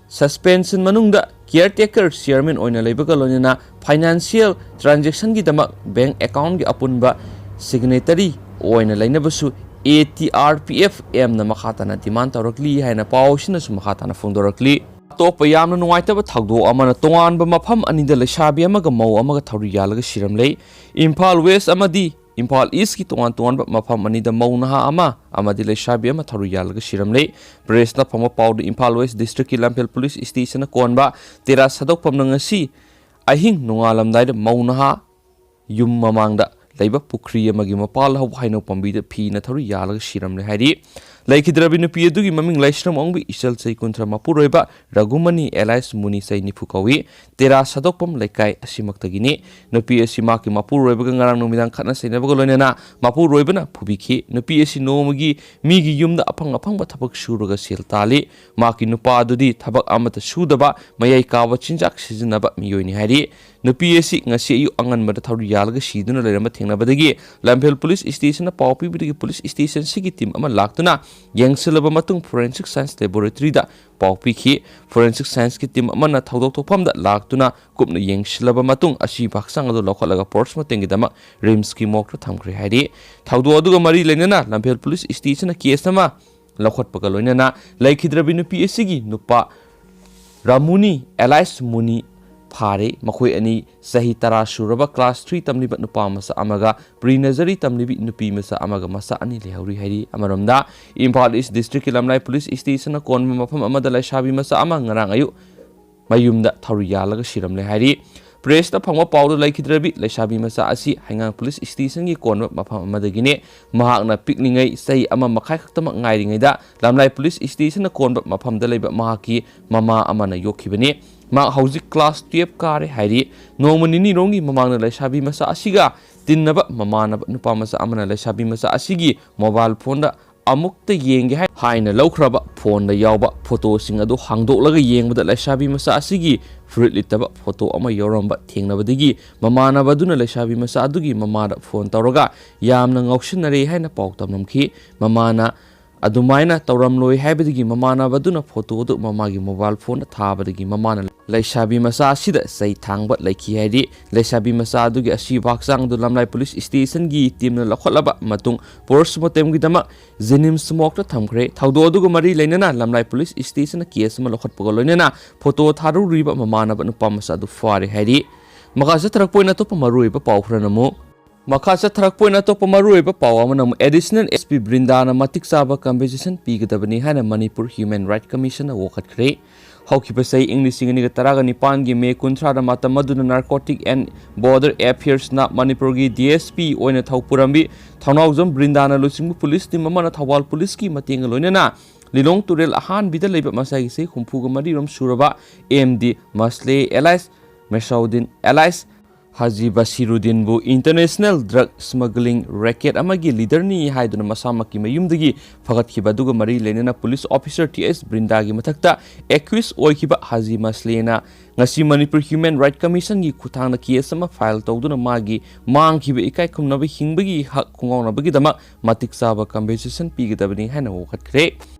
ꯁꯁꯄꯦꯟꯁꯟ ꯃꯅꯨꯡꯗ ꯀꯤꯌꯔ ꯇꯦꯀꯔ ꯆꯤꯌꯔꯃꯦꯟ ꯑꯣꯏꯅ ꯂꯩꯕꯒ ꯂꯣꯏꯅꯅ ꯐꯥꯏꯅꯥꯟꯁꯤꯌꯦꯜ ꯇ꯭ꯔꯥꯟꯖꯦꯛꯁꯟꯒꯤꯗꯃꯛ ꯕꯦꯡꯛ ꯑꯦꯀꯥꯎꯟꯒꯤ ꯑꯄꯨꯟꯕ ꯁꯤꯒꯅꯦꯇꯔꯤ ꯑꯣꯏꯅ ꯂꯩꯅꯕꯁꯨ A T R P F M ꯅ ꯃꯈꯥ ꯇꯥꯅ ꯗꯤꯃꯥꯟ ꯇꯧꯔꯛꯂꯤ ꯍꯥꯏꯅ ꯄꯥꯎ ꯑꯁꯤꯅꯁꯨ ꯃꯈꯥ ꯇꯥꯅ ꯐꯣꯡꯗꯣꯔꯛꯂꯤ꯫ ꯑꯇꯣꯞꯄ ꯌꯥꯝꯅ ꯅꯨꯡꯉꯥꯏꯇꯕ ꯊꯧꯗꯣꯛ ꯑꯃꯅ ꯇꯣꯉꯥꯟꯕ ꯃꯐꯝ ꯑꯅꯤꯗ ꯂꯩꯁꯥꯕꯤ ꯑꯃꯒ ꯃꯧ ꯑꯃꯒ ꯊꯧꯔꯤ ꯌꯥꯜꯂꯒ ꯁꯤꯔꯝꯂꯦ꯫ ꯏꯝꯐꯥꯜ ꯋꯦꯁ ꯑꯃꯗꯤ ꯏꯝꯐꯥꯜ ꯏꯁꯀꯤ ꯇꯣꯉꯥꯟ ꯇꯣꯉꯥꯟꯕ ꯃꯐꯝ ꯑꯅꯤꯗ ꯃꯧ ꯅꯍꯥ ꯑꯃ ꯑꯃꯗꯤ ꯂꯩꯁꯥꯕꯤ ꯑꯃ ꯊꯧꯔꯤ ꯌꯥꯜꯂꯒ ꯁꯤꯔꯝꯂꯦ꯫ ꯄ꯭ꯔꯦꯁꯅ ꯐꯪꯕ ꯄꯥꯎꯗ ꯏꯝꯐꯥꯜ ꯋꯦꯁ ꯗꯤꯁꯇ꯭ꯔꯤꯛꯀꯤ ꯂꯝꯐꯦꯜ ꯄꯨꯂꯤꯁ ꯁ꯭ꯇꯦꯁꯟꯅ ꯀꯣꯟꯕ ꯇꯦꯔꯥ ꯁꯥꯗꯣꯛꯐꯝꯅ ꯉꯁꯤ ꯑꯍꯤꯡ ꯅꯣꯡꯉꯥꯜꯂꯝꯗꯥꯏꯗ ꯃꯧ ꯅꯍꯥ ꯌꯨꯝ ꯃꯃꯥꯡꯗ ꯂꯩꯕ ꯄꯨꯈ꯭ꯔꯤ ꯑꯃꯒꯤ ꯃꯄꯥꯜ ꯍꯧꯕ ꯍꯩꯅꯧ ꯄꯥꯝꯕꯤꯗ ꯐꯤꯅ ꯊꯧꯔꯤ ꯌꯥꯜꯂꯒ ꯁꯤꯔꯝꯂꯦ ꯍꯥꯏꯔꯤ꯫ ꯂꯩꯈꯤꯗ꯭ꯔꯕꯤ ꯅꯨꯄꯤ ꯑꯗꯨꯒꯤ ꯃꯃꯤꯡ ꯂꯥꯏꯁ꯭ꯔꯝ ꯑꯣꯡꯕꯤ, ꯏꯆꯜ ꯆꯍꯤ ꯀꯨꯟꯊ꯭ꯔꯥ, ꯃꯄꯨꯔꯣꯏꯕ ꯔꯘꯨꯃꯅꯤ alias ꯃꯨꯅꯤ, ꯆꯍꯤ ꯅꯤꯐꯨ ꯀꯧꯏ꯫ ꯇꯦꯔꯥ ꯁꯥꯗꯣꯛꯄꯝ ꯂꯩꯀꯥꯏ ꯑꯁꯤꯃꯛꯇꯒꯤꯅꯤ꯫ ꯅꯨꯄꯤ ꯑꯁꯤ ꯃꯍꯥꯛꯀꯤ ꯃꯄꯨꯔꯣꯏꯕꯒ ꯉꯔꯥꯡ ꯅꯨꯃꯤꯗꯥꯡ ꯈꯠꯅ ꯆꯩꯅꯕꯒ ꯂꯣꯏꯅꯅ ꯃꯄꯨꯔꯣꯏꯕꯅ ꯐꯨꯕꯤꯈꯤ꯫ ꯅꯨꯄꯤ ꯑꯁꯤ ꯅꯣꯡꯃꯒꯤ ꯃꯤꯒꯤ ꯌꯨꯝꯗ ꯑꯐꯪ ꯑꯐꯪꯕ ꯊꯕꯛ ꯁꯨꯔꯒ ꯁꯦꯜ ꯇꯥꯜꯂꯤ꯫ ꯃꯍꯥꯛꯀꯤ ꯅꯨꯄꯥ ꯑꯗꯨꯗꯤ ꯊꯕꯛ ꯑꯃꯠꯇ ꯁꯨꯗꯕ, ꯃꯌꯥꯏ ꯀꯥꯕ ꯆꯤꯟꯖꯥꯛ ꯁꯤꯖꯤꯟꯅꯕ ꯃꯤꯑꯣꯏꯅꯤ ꯍꯥꯏꯔꯤ꯫ ꯅꯨꯄꯤ ꯑꯁꯤ ꯉꯁꯤ ꯑꯌꯨꯛ ꯑꯉꯟꯕꯗ ꯊꯧꯔꯤ ꯌꯥꯜꯂꯒ ꯁꯤꯗꯨꯅ ꯂꯩꯔꯝꯕ ꯊꯦꯡꯅꯕꯗꯒꯤ ꯂꯝꯐꯦꯜ ꯄꯨꯂꯤꯁ ꯁ꯭ꯇꯦꯁꯟꯗ ꯄꯥꯎ ꯄꯤꯕꯗꯒꯤ ꯄꯨꯂꯤꯁ ꯁ꯭ꯇꯦꯁꯟꯁꯤꯒꯤ ꯇꯤꯝ ꯑꯃ ꯂꯥꯛꯇꯨꯅ ꯌꯦꯡꯁꯤꯜꯂꯕ ꯃꯇꯨꯡ, ꯐꯣꯔꯦꯟꯁꯤꯛ ꯁꯥꯏꯟꯁ ꯂꯦꯕꯣꯔꯦꯇꯔꯤꯗ ꯄꯥꯎ ꯄꯤꯈꯤ꯫ ꯐꯣꯔꯦꯟꯁꯤꯛ ꯁꯥꯏꯟꯁꯀꯤ ꯇꯤꯝ ꯑꯃꯅ ꯊꯧꯗꯣꯛ ꯊꯣꯛꯐꯝꯗ ꯂꯥꯛꯇꯨꯅ ꯀꯨꯞꯅ ꯌꯦꯡꯁꯤꯜꯂꯕ ꯃꯇꯨꯡ, ꯑꯁꯤꯕ ꯍꯛꯆꯥꯡ ꯑꯗꯨ ꯂꯧꯈꯠꯂꯒ ꯄꯣꯁꯃꯣꯔꯇꯦꯝꯒꯤꯗꯃꯛ ꯔꯤꯝꯁꯀꯤ ꯃꯣꯔꯒꯇ ꯊꯝꯈ꯭ꯔꯦ ꯍꯥꯏꯔꯤ꯫ ꯊꯧꯗꯣꯛ ꯑꯗꯨꯒ ꯃꯔꯤ ꯂꯩꯅꯅ ꯂꯝꯐꯦꯜ ꯄꯨꯂꯤꯁ ꯁ꯭ꯇꯦꯁꯟꯅ ꯀꯦꯁ ꯑꯃ ꯂꯧꯈꯠꯄꯒ ꯂꯣꯏꯅꯅ ꯂꯩꯈꯤꯗ꯭ꯔꯕꯤ ꯅꯨꯄꯤ ꯑꯁꯤꯒꯤ ꯅꯨꯄꯥ ꯔꯥꯃꯨꯅꯤ alias ꯃꯨꯅꯤ ꯐꯥꯔꯦ꯫ ꯃꯈꯣꯏ ꯑꯅꯤ ꯆꯍꯤ ꯇꯔꯥ ꯁꯨꯔꯕ class three ꯇꯝꯂꯤꯕ ꯅꯨꯄꯥ ꯃꯆꯥ ꯑꯃꯒ pre nursery ꯇꯝꯂꯤꯕꯤ ꯅꯨꯄꯤ ꯃꯆꯥ ꯑꯃꯒ ꯃꯆꯥ ꯑꯅꯤ ꯂꯩꯍꯧꯔꯤ ꯍꯥꯏꯔꯤ꯫ ꯑꯃꯔꯣꯝꯗ, ꯏꯝꯐꯥꯜ ꯏꯁ ꯗꯤꯁꯇ꯭ꯔꯤꯛꯀꯤ ꯂꯝꯂꯥꯏ ꯄꯨꯂꯤꯁ ꯁ꯭ꯇꯦꯁꯟꯅ ꯀꯣꯟꯕ ꯃꯐꯝ ꯑꯃꯗ ꯂꯩꯁꯥꯕꯤ ꯃꯆꯥ ꯑꯃ ꯉꯔꯥꯡ ꯑꯌꯨꯛ ꯃꯌꯨꯝꯗ ꯊꯧꯔꯤ ꯌꯥꯜꯂꯒ ꯁꯤꯔꯝꯂꯦ ꯍꯥꯏꯔꯤ꯫ ꯄ꯭ꯔꯦꯁꯇ ꯐꯪꯕ ꯄꯥꯎꯗ ꯂꯩꯈꯤꯗ꯭ꯔꯕꯤ ꯂꯩꯁꯥꯕꯤ ꯃꯆꯥ ꯑꯁꯤ ꯍꯩꯉꯥꯡ ꯄꯨꯂꯤꯁ ꯁ꯭ꯇꯦꯁꯟꯒꯤ ꯀꯣꯟꯕ ꯃꯐꯝ ꯑꯃꯗꯒꯤꯅꯤ꯫ ꯃꯍꯥꯛꯅ ꯄꯤꯛꯂꯤꯉꯩ ꯆꯍꯤ ꯑꯃ ꯃꯈꯥꯏ ꯈꯛꯇꯃꯛ ꯉꯥꯏꯔꯤꯉꯩꯗ ꯂꯝꯂꯥꯏ ꯄꯨꯂꯤꯁ ꯁ꯭ꯇꯦꯁꯟꯅ ꯀꯣꯟꯕ ꯃꯐꯝꯗ ꯂꯩꯕ ꯃꯍꯥꯛꯀꯤ ꯃꯃꯥ ꯑꯃꯅ ꯌꯣꯛꯈꯤꯕꯅꯤ꯫ ꯃꯍꯥꯛ ꯍꯧꯖꯤꯛ class twelve ꯀꯥꯔꯦ ꯍꯥꯏꯔꯤ꯫ ꯅꯣꯡꯃ ꯅꯤꯅꯤꯔꯣꯝꯒꯤ ꯃꯃꯥꯡꯗ ꯂꯩꯁꯥꯕꯤ ꯃꯆꯥ ꯑꯁꯤꯒ ꯇꯤꯟꯅꯕ ꯃꯃꯥꯟꯅꯕ ꯅꯨꯄꯥ ꯃꯆꯥ ꯑꯃꯅ ꯂꯩꯁꯥꯕꯤ ꯃꯆꯥ ꯑꯁꯤꯒꯤ mobile phoneꯗ ꯑꯃꯨꯛꯇ ꯌꯦꯡꯒꯦ ꯍꯥꯏ-, ꯍꯥꯏꯅ ꯂꯧꯈ꯭ꯔꯕ phoneꯗ ꯌꯥꯎꯕ photoꯁꯤꯡ ꯑꯗꯨ ꯍꯥꯡꯗꯣꯛꯂꯒ ꯌꯦꯡꯕꯗ ꯂꯩꯁꯥꯕꯤ ꯃꯆꯥ ꯑꯁꯤꯒꯤ ꯐꯨꯔꯤꯠ ꯂꯤꯠꯇꯕ photo ꯑꯃ ꯌꯥꯎꯔꯝꯕ ꯊꯦꯡꯅꯕꯗꯒꯤ ꯃꯃꯥꯟꯅꯕ ꯑꯗꯨꯅ ꯂꯩꯁꯥꯕꯤ ꯃꯆꯥ ꯑꯗꯨꯒꯤ ꯃꯃꯥꯗ phone ꯇꯧꯔꯒ ꯌꯥꯝꯅ ꯉꯥꯎꯁꯤꯟꯅꯔꯦ ꯍꯥꯏꯅ ꯄꯥꯎ ꯇꯝꯂꯝꯈꯤ꯫ ꯃꯃꯥꯅ ꯑꯗꯨꯃꯥꯏꯅ ꯇꯧꯔꯝꯂꯣꯏ ꯍꯥꯏꯕꯗꯒꯤ ꯃꯃꯥꯟꯅꯕ ꯑꯗꯨꯅ photo ꯑꯗꯨ ꯃꯃꯥꯒꯤ mobile phoneꯗ ꯊꯥꯕꯗꯒꯤ ꯃꯃꯥꯅ ꯂꯩꯁꯥꯕꯤ ꯃꯆꯥ ꯑꯁꯤꯗ ꯆꯩ ꯊꯥꯡꯕ ꯂꯩꯈꯤ ꯍꯥꯏꯔꯤ꯫ ꯂꯩꯁꯥꯕꯤ ꯃꯆꯥ ꯑꯗꯨꯒꯤ ꯑꯁꯤꯕ ꯍꯛꯆꯥꯡ ꯑꯗꯨ ꯂꯝꯂꯥꯏ ꯄꯨꯂꯤꯁ ꯁ꯭ꯇꯦꯁꯟꯒꯤ ꯇꯤꯝꯅ ꯂꯧꯈꯠꯂꯕ ꯃꯇꯨꯡ ꯄꯣꯁꯃꯣꯔꯇꯦꯝꯒꯤꯗꯃꯛ ꯖꯦꯅꯤꯝꯁ ꯃꯣꯔꯒꯇ ꯊꯝꯈ꯭ꯔꯦ꯫ ꯊꯧꯗꯣꯛ ꯑꯗꯨꯒ ꯃꯔꯤ ꯂꯩꯅꯅ ꯂꯝꯂꯥꯏ ꯄꯨꯂꯤꯁ ꯁ꯭ꯇꯦꯁꯟꯅ ꯀꯦꯁ ꯑꯃ ꯂꯧꯈꯠꯄꯒ ꯂꯣꯏꯅꯅ photo ꯊꯥꯔꯨꯔꯤꯕ ꯃꯃꯥꯟꯅꯕ ꯅꯨꯄꯥ ꯃꯆꯥ ꯑꯗꯨ ꯐꯥꯔꯦ ꯍꯥꯏꯔꯤ꯫ ꯃꯈꯥ ꯆꯠꯊꯔꯛꯄ ꯑꯣꯏꯅ ꯑꯇꯣꯞꯄ ꯃꯔꯨꯑꯣꯏꯕ ꯄꯥꯎ ꯈꯔꯅ ꯑꯃꯨꯛ ꯃꯈꯥ ꯆꯠꯊꯔꯛꯄ ꯑꯣꯏꯅ ꯑꯇꯣꯞꯄ ꯃꯔꯨꯑꯣꯏꯕ ꯄꯥꯎ ꯑꯃꯅ ꯑꯃꯨꯛ Additional S P ꯕ꯭ꯔꯤꯟꯗꯥꯅ ꯃꯇꯤꯛ ꯆꯥꯕ compensation ꯄꯤꯒꯗꯕꯅꯤ ꯍꯥꯏꯅ ꯃꯅꯤꯄꯨꯔ Human Right Commissionꯅ ꯋꯥꯀꯠꯈ꯭ꯔꯦ꯫ ꯍꯧꯈꯤꯕ ꯆꯍꯤ ꯏꯪ ꯂꯤꯁꯤꯡ ꯑꯅꯤꯒ ꯇꯔꯥꯒ ꯅꯤꯄꯥꯟꯒꯤ ꯃꯦ ꯀꯨꯟꯊ꯭ꯔꯥꯗ ꯃꯇꯝ ꯑꯗꯨꯗ Narcotic and Border Affairsꯅ ꯃꯅꯤꯄꯨꯔꯒꯤ D S P ꯑꯣꯏꯅ ꯊꯧ ꯄꯨꯔꯝꯕꯤ ꯊꯧꯅꯥꯎꯖꯝ ꯕ꯭ꯔꯤꯟꯗꯥꯅ ꯂꯨꯆꯤꯡꯕ ꯄꯨꯂꯤꯁ ꯇꯤꯝ ꯑꯃꯅ ꯊꯧꯕꯥꯜ ꯄꯨꯂꯤꯁꯀꯤ ꯃꯇꯦꯡꯒ ꯂꯣꯏꯅꯅ ꯂꯤꯂꯣꯡ ꯇꯨꯔꯦꯜ ꯑꯍꯥꯟꯕꯤꯗ ꯂꯩꯕ ꯃꯁꯥꯒꯤ ꯆꯍꯤ ꯍꯨꯝꯐꯨꯒ ꯃꯔꯤꯔꯣꯝ ꯁꯨꯔꯕ M D ꯃꯁꯂꯦ alias ꯃꯦꯁꯥꯎꯗꯤꯟ alias ꯍꯥꯖꯤ ꯕꯁꯤꯔꯨꯗꯤꯟꯕꯨ international drug smuggling racket ꯑꯃꯒꯤ leaderꯅꯤ ꯍꯥꯏꯗꯨꯅ ꯃꯁꯥꯃꯛꯀꯤ ꯃꯌꯨꯝꯗꯒꯤ ꯐꯒꯠꯈꯤꯕ ꯑꯗꯨꯒ ꯃꯔꯤ ꯂꯩꯅꯅ police officer T S ꯕ꯭ꯔꯤꯟꯗꯥꯒꯤ ꯃꯊꯛꯇ accused ꯑꯣꯏꯈꯤꯕ ꯍꯥꯖꯤ ꯃꯁꯂꯦꯅ ꯉꯁꯤ ꯃꯅꯤꯄꯨꯔ Human Right Commissionꯒꯤ ꯈꯨꯠꯊꯥꯡꯗ case ꯑꯃ file ꯇꯧꯗꯨꯅ ꯃꯥꯒꯤ ꯃꯥꯡꯈꯤꯕ ꯏꯀꯥꯏ ꯈꯨꯝꯅꯕ ꯍꯤꯡꯕꯒꯤ ꯍꯛ ꯈꯣꯡꯒꯥꯎꯅꯕꯒꯤꯗꯃꯛ ꯃꯇꯤꯛ ꯆꯥꯕ compensation ꯄꯤꯒꯗꯕꯅꯤ ꯍꯥꯏꯅ ꯋꯥꯀꯠꯈ꯭ꯔꯦ꯫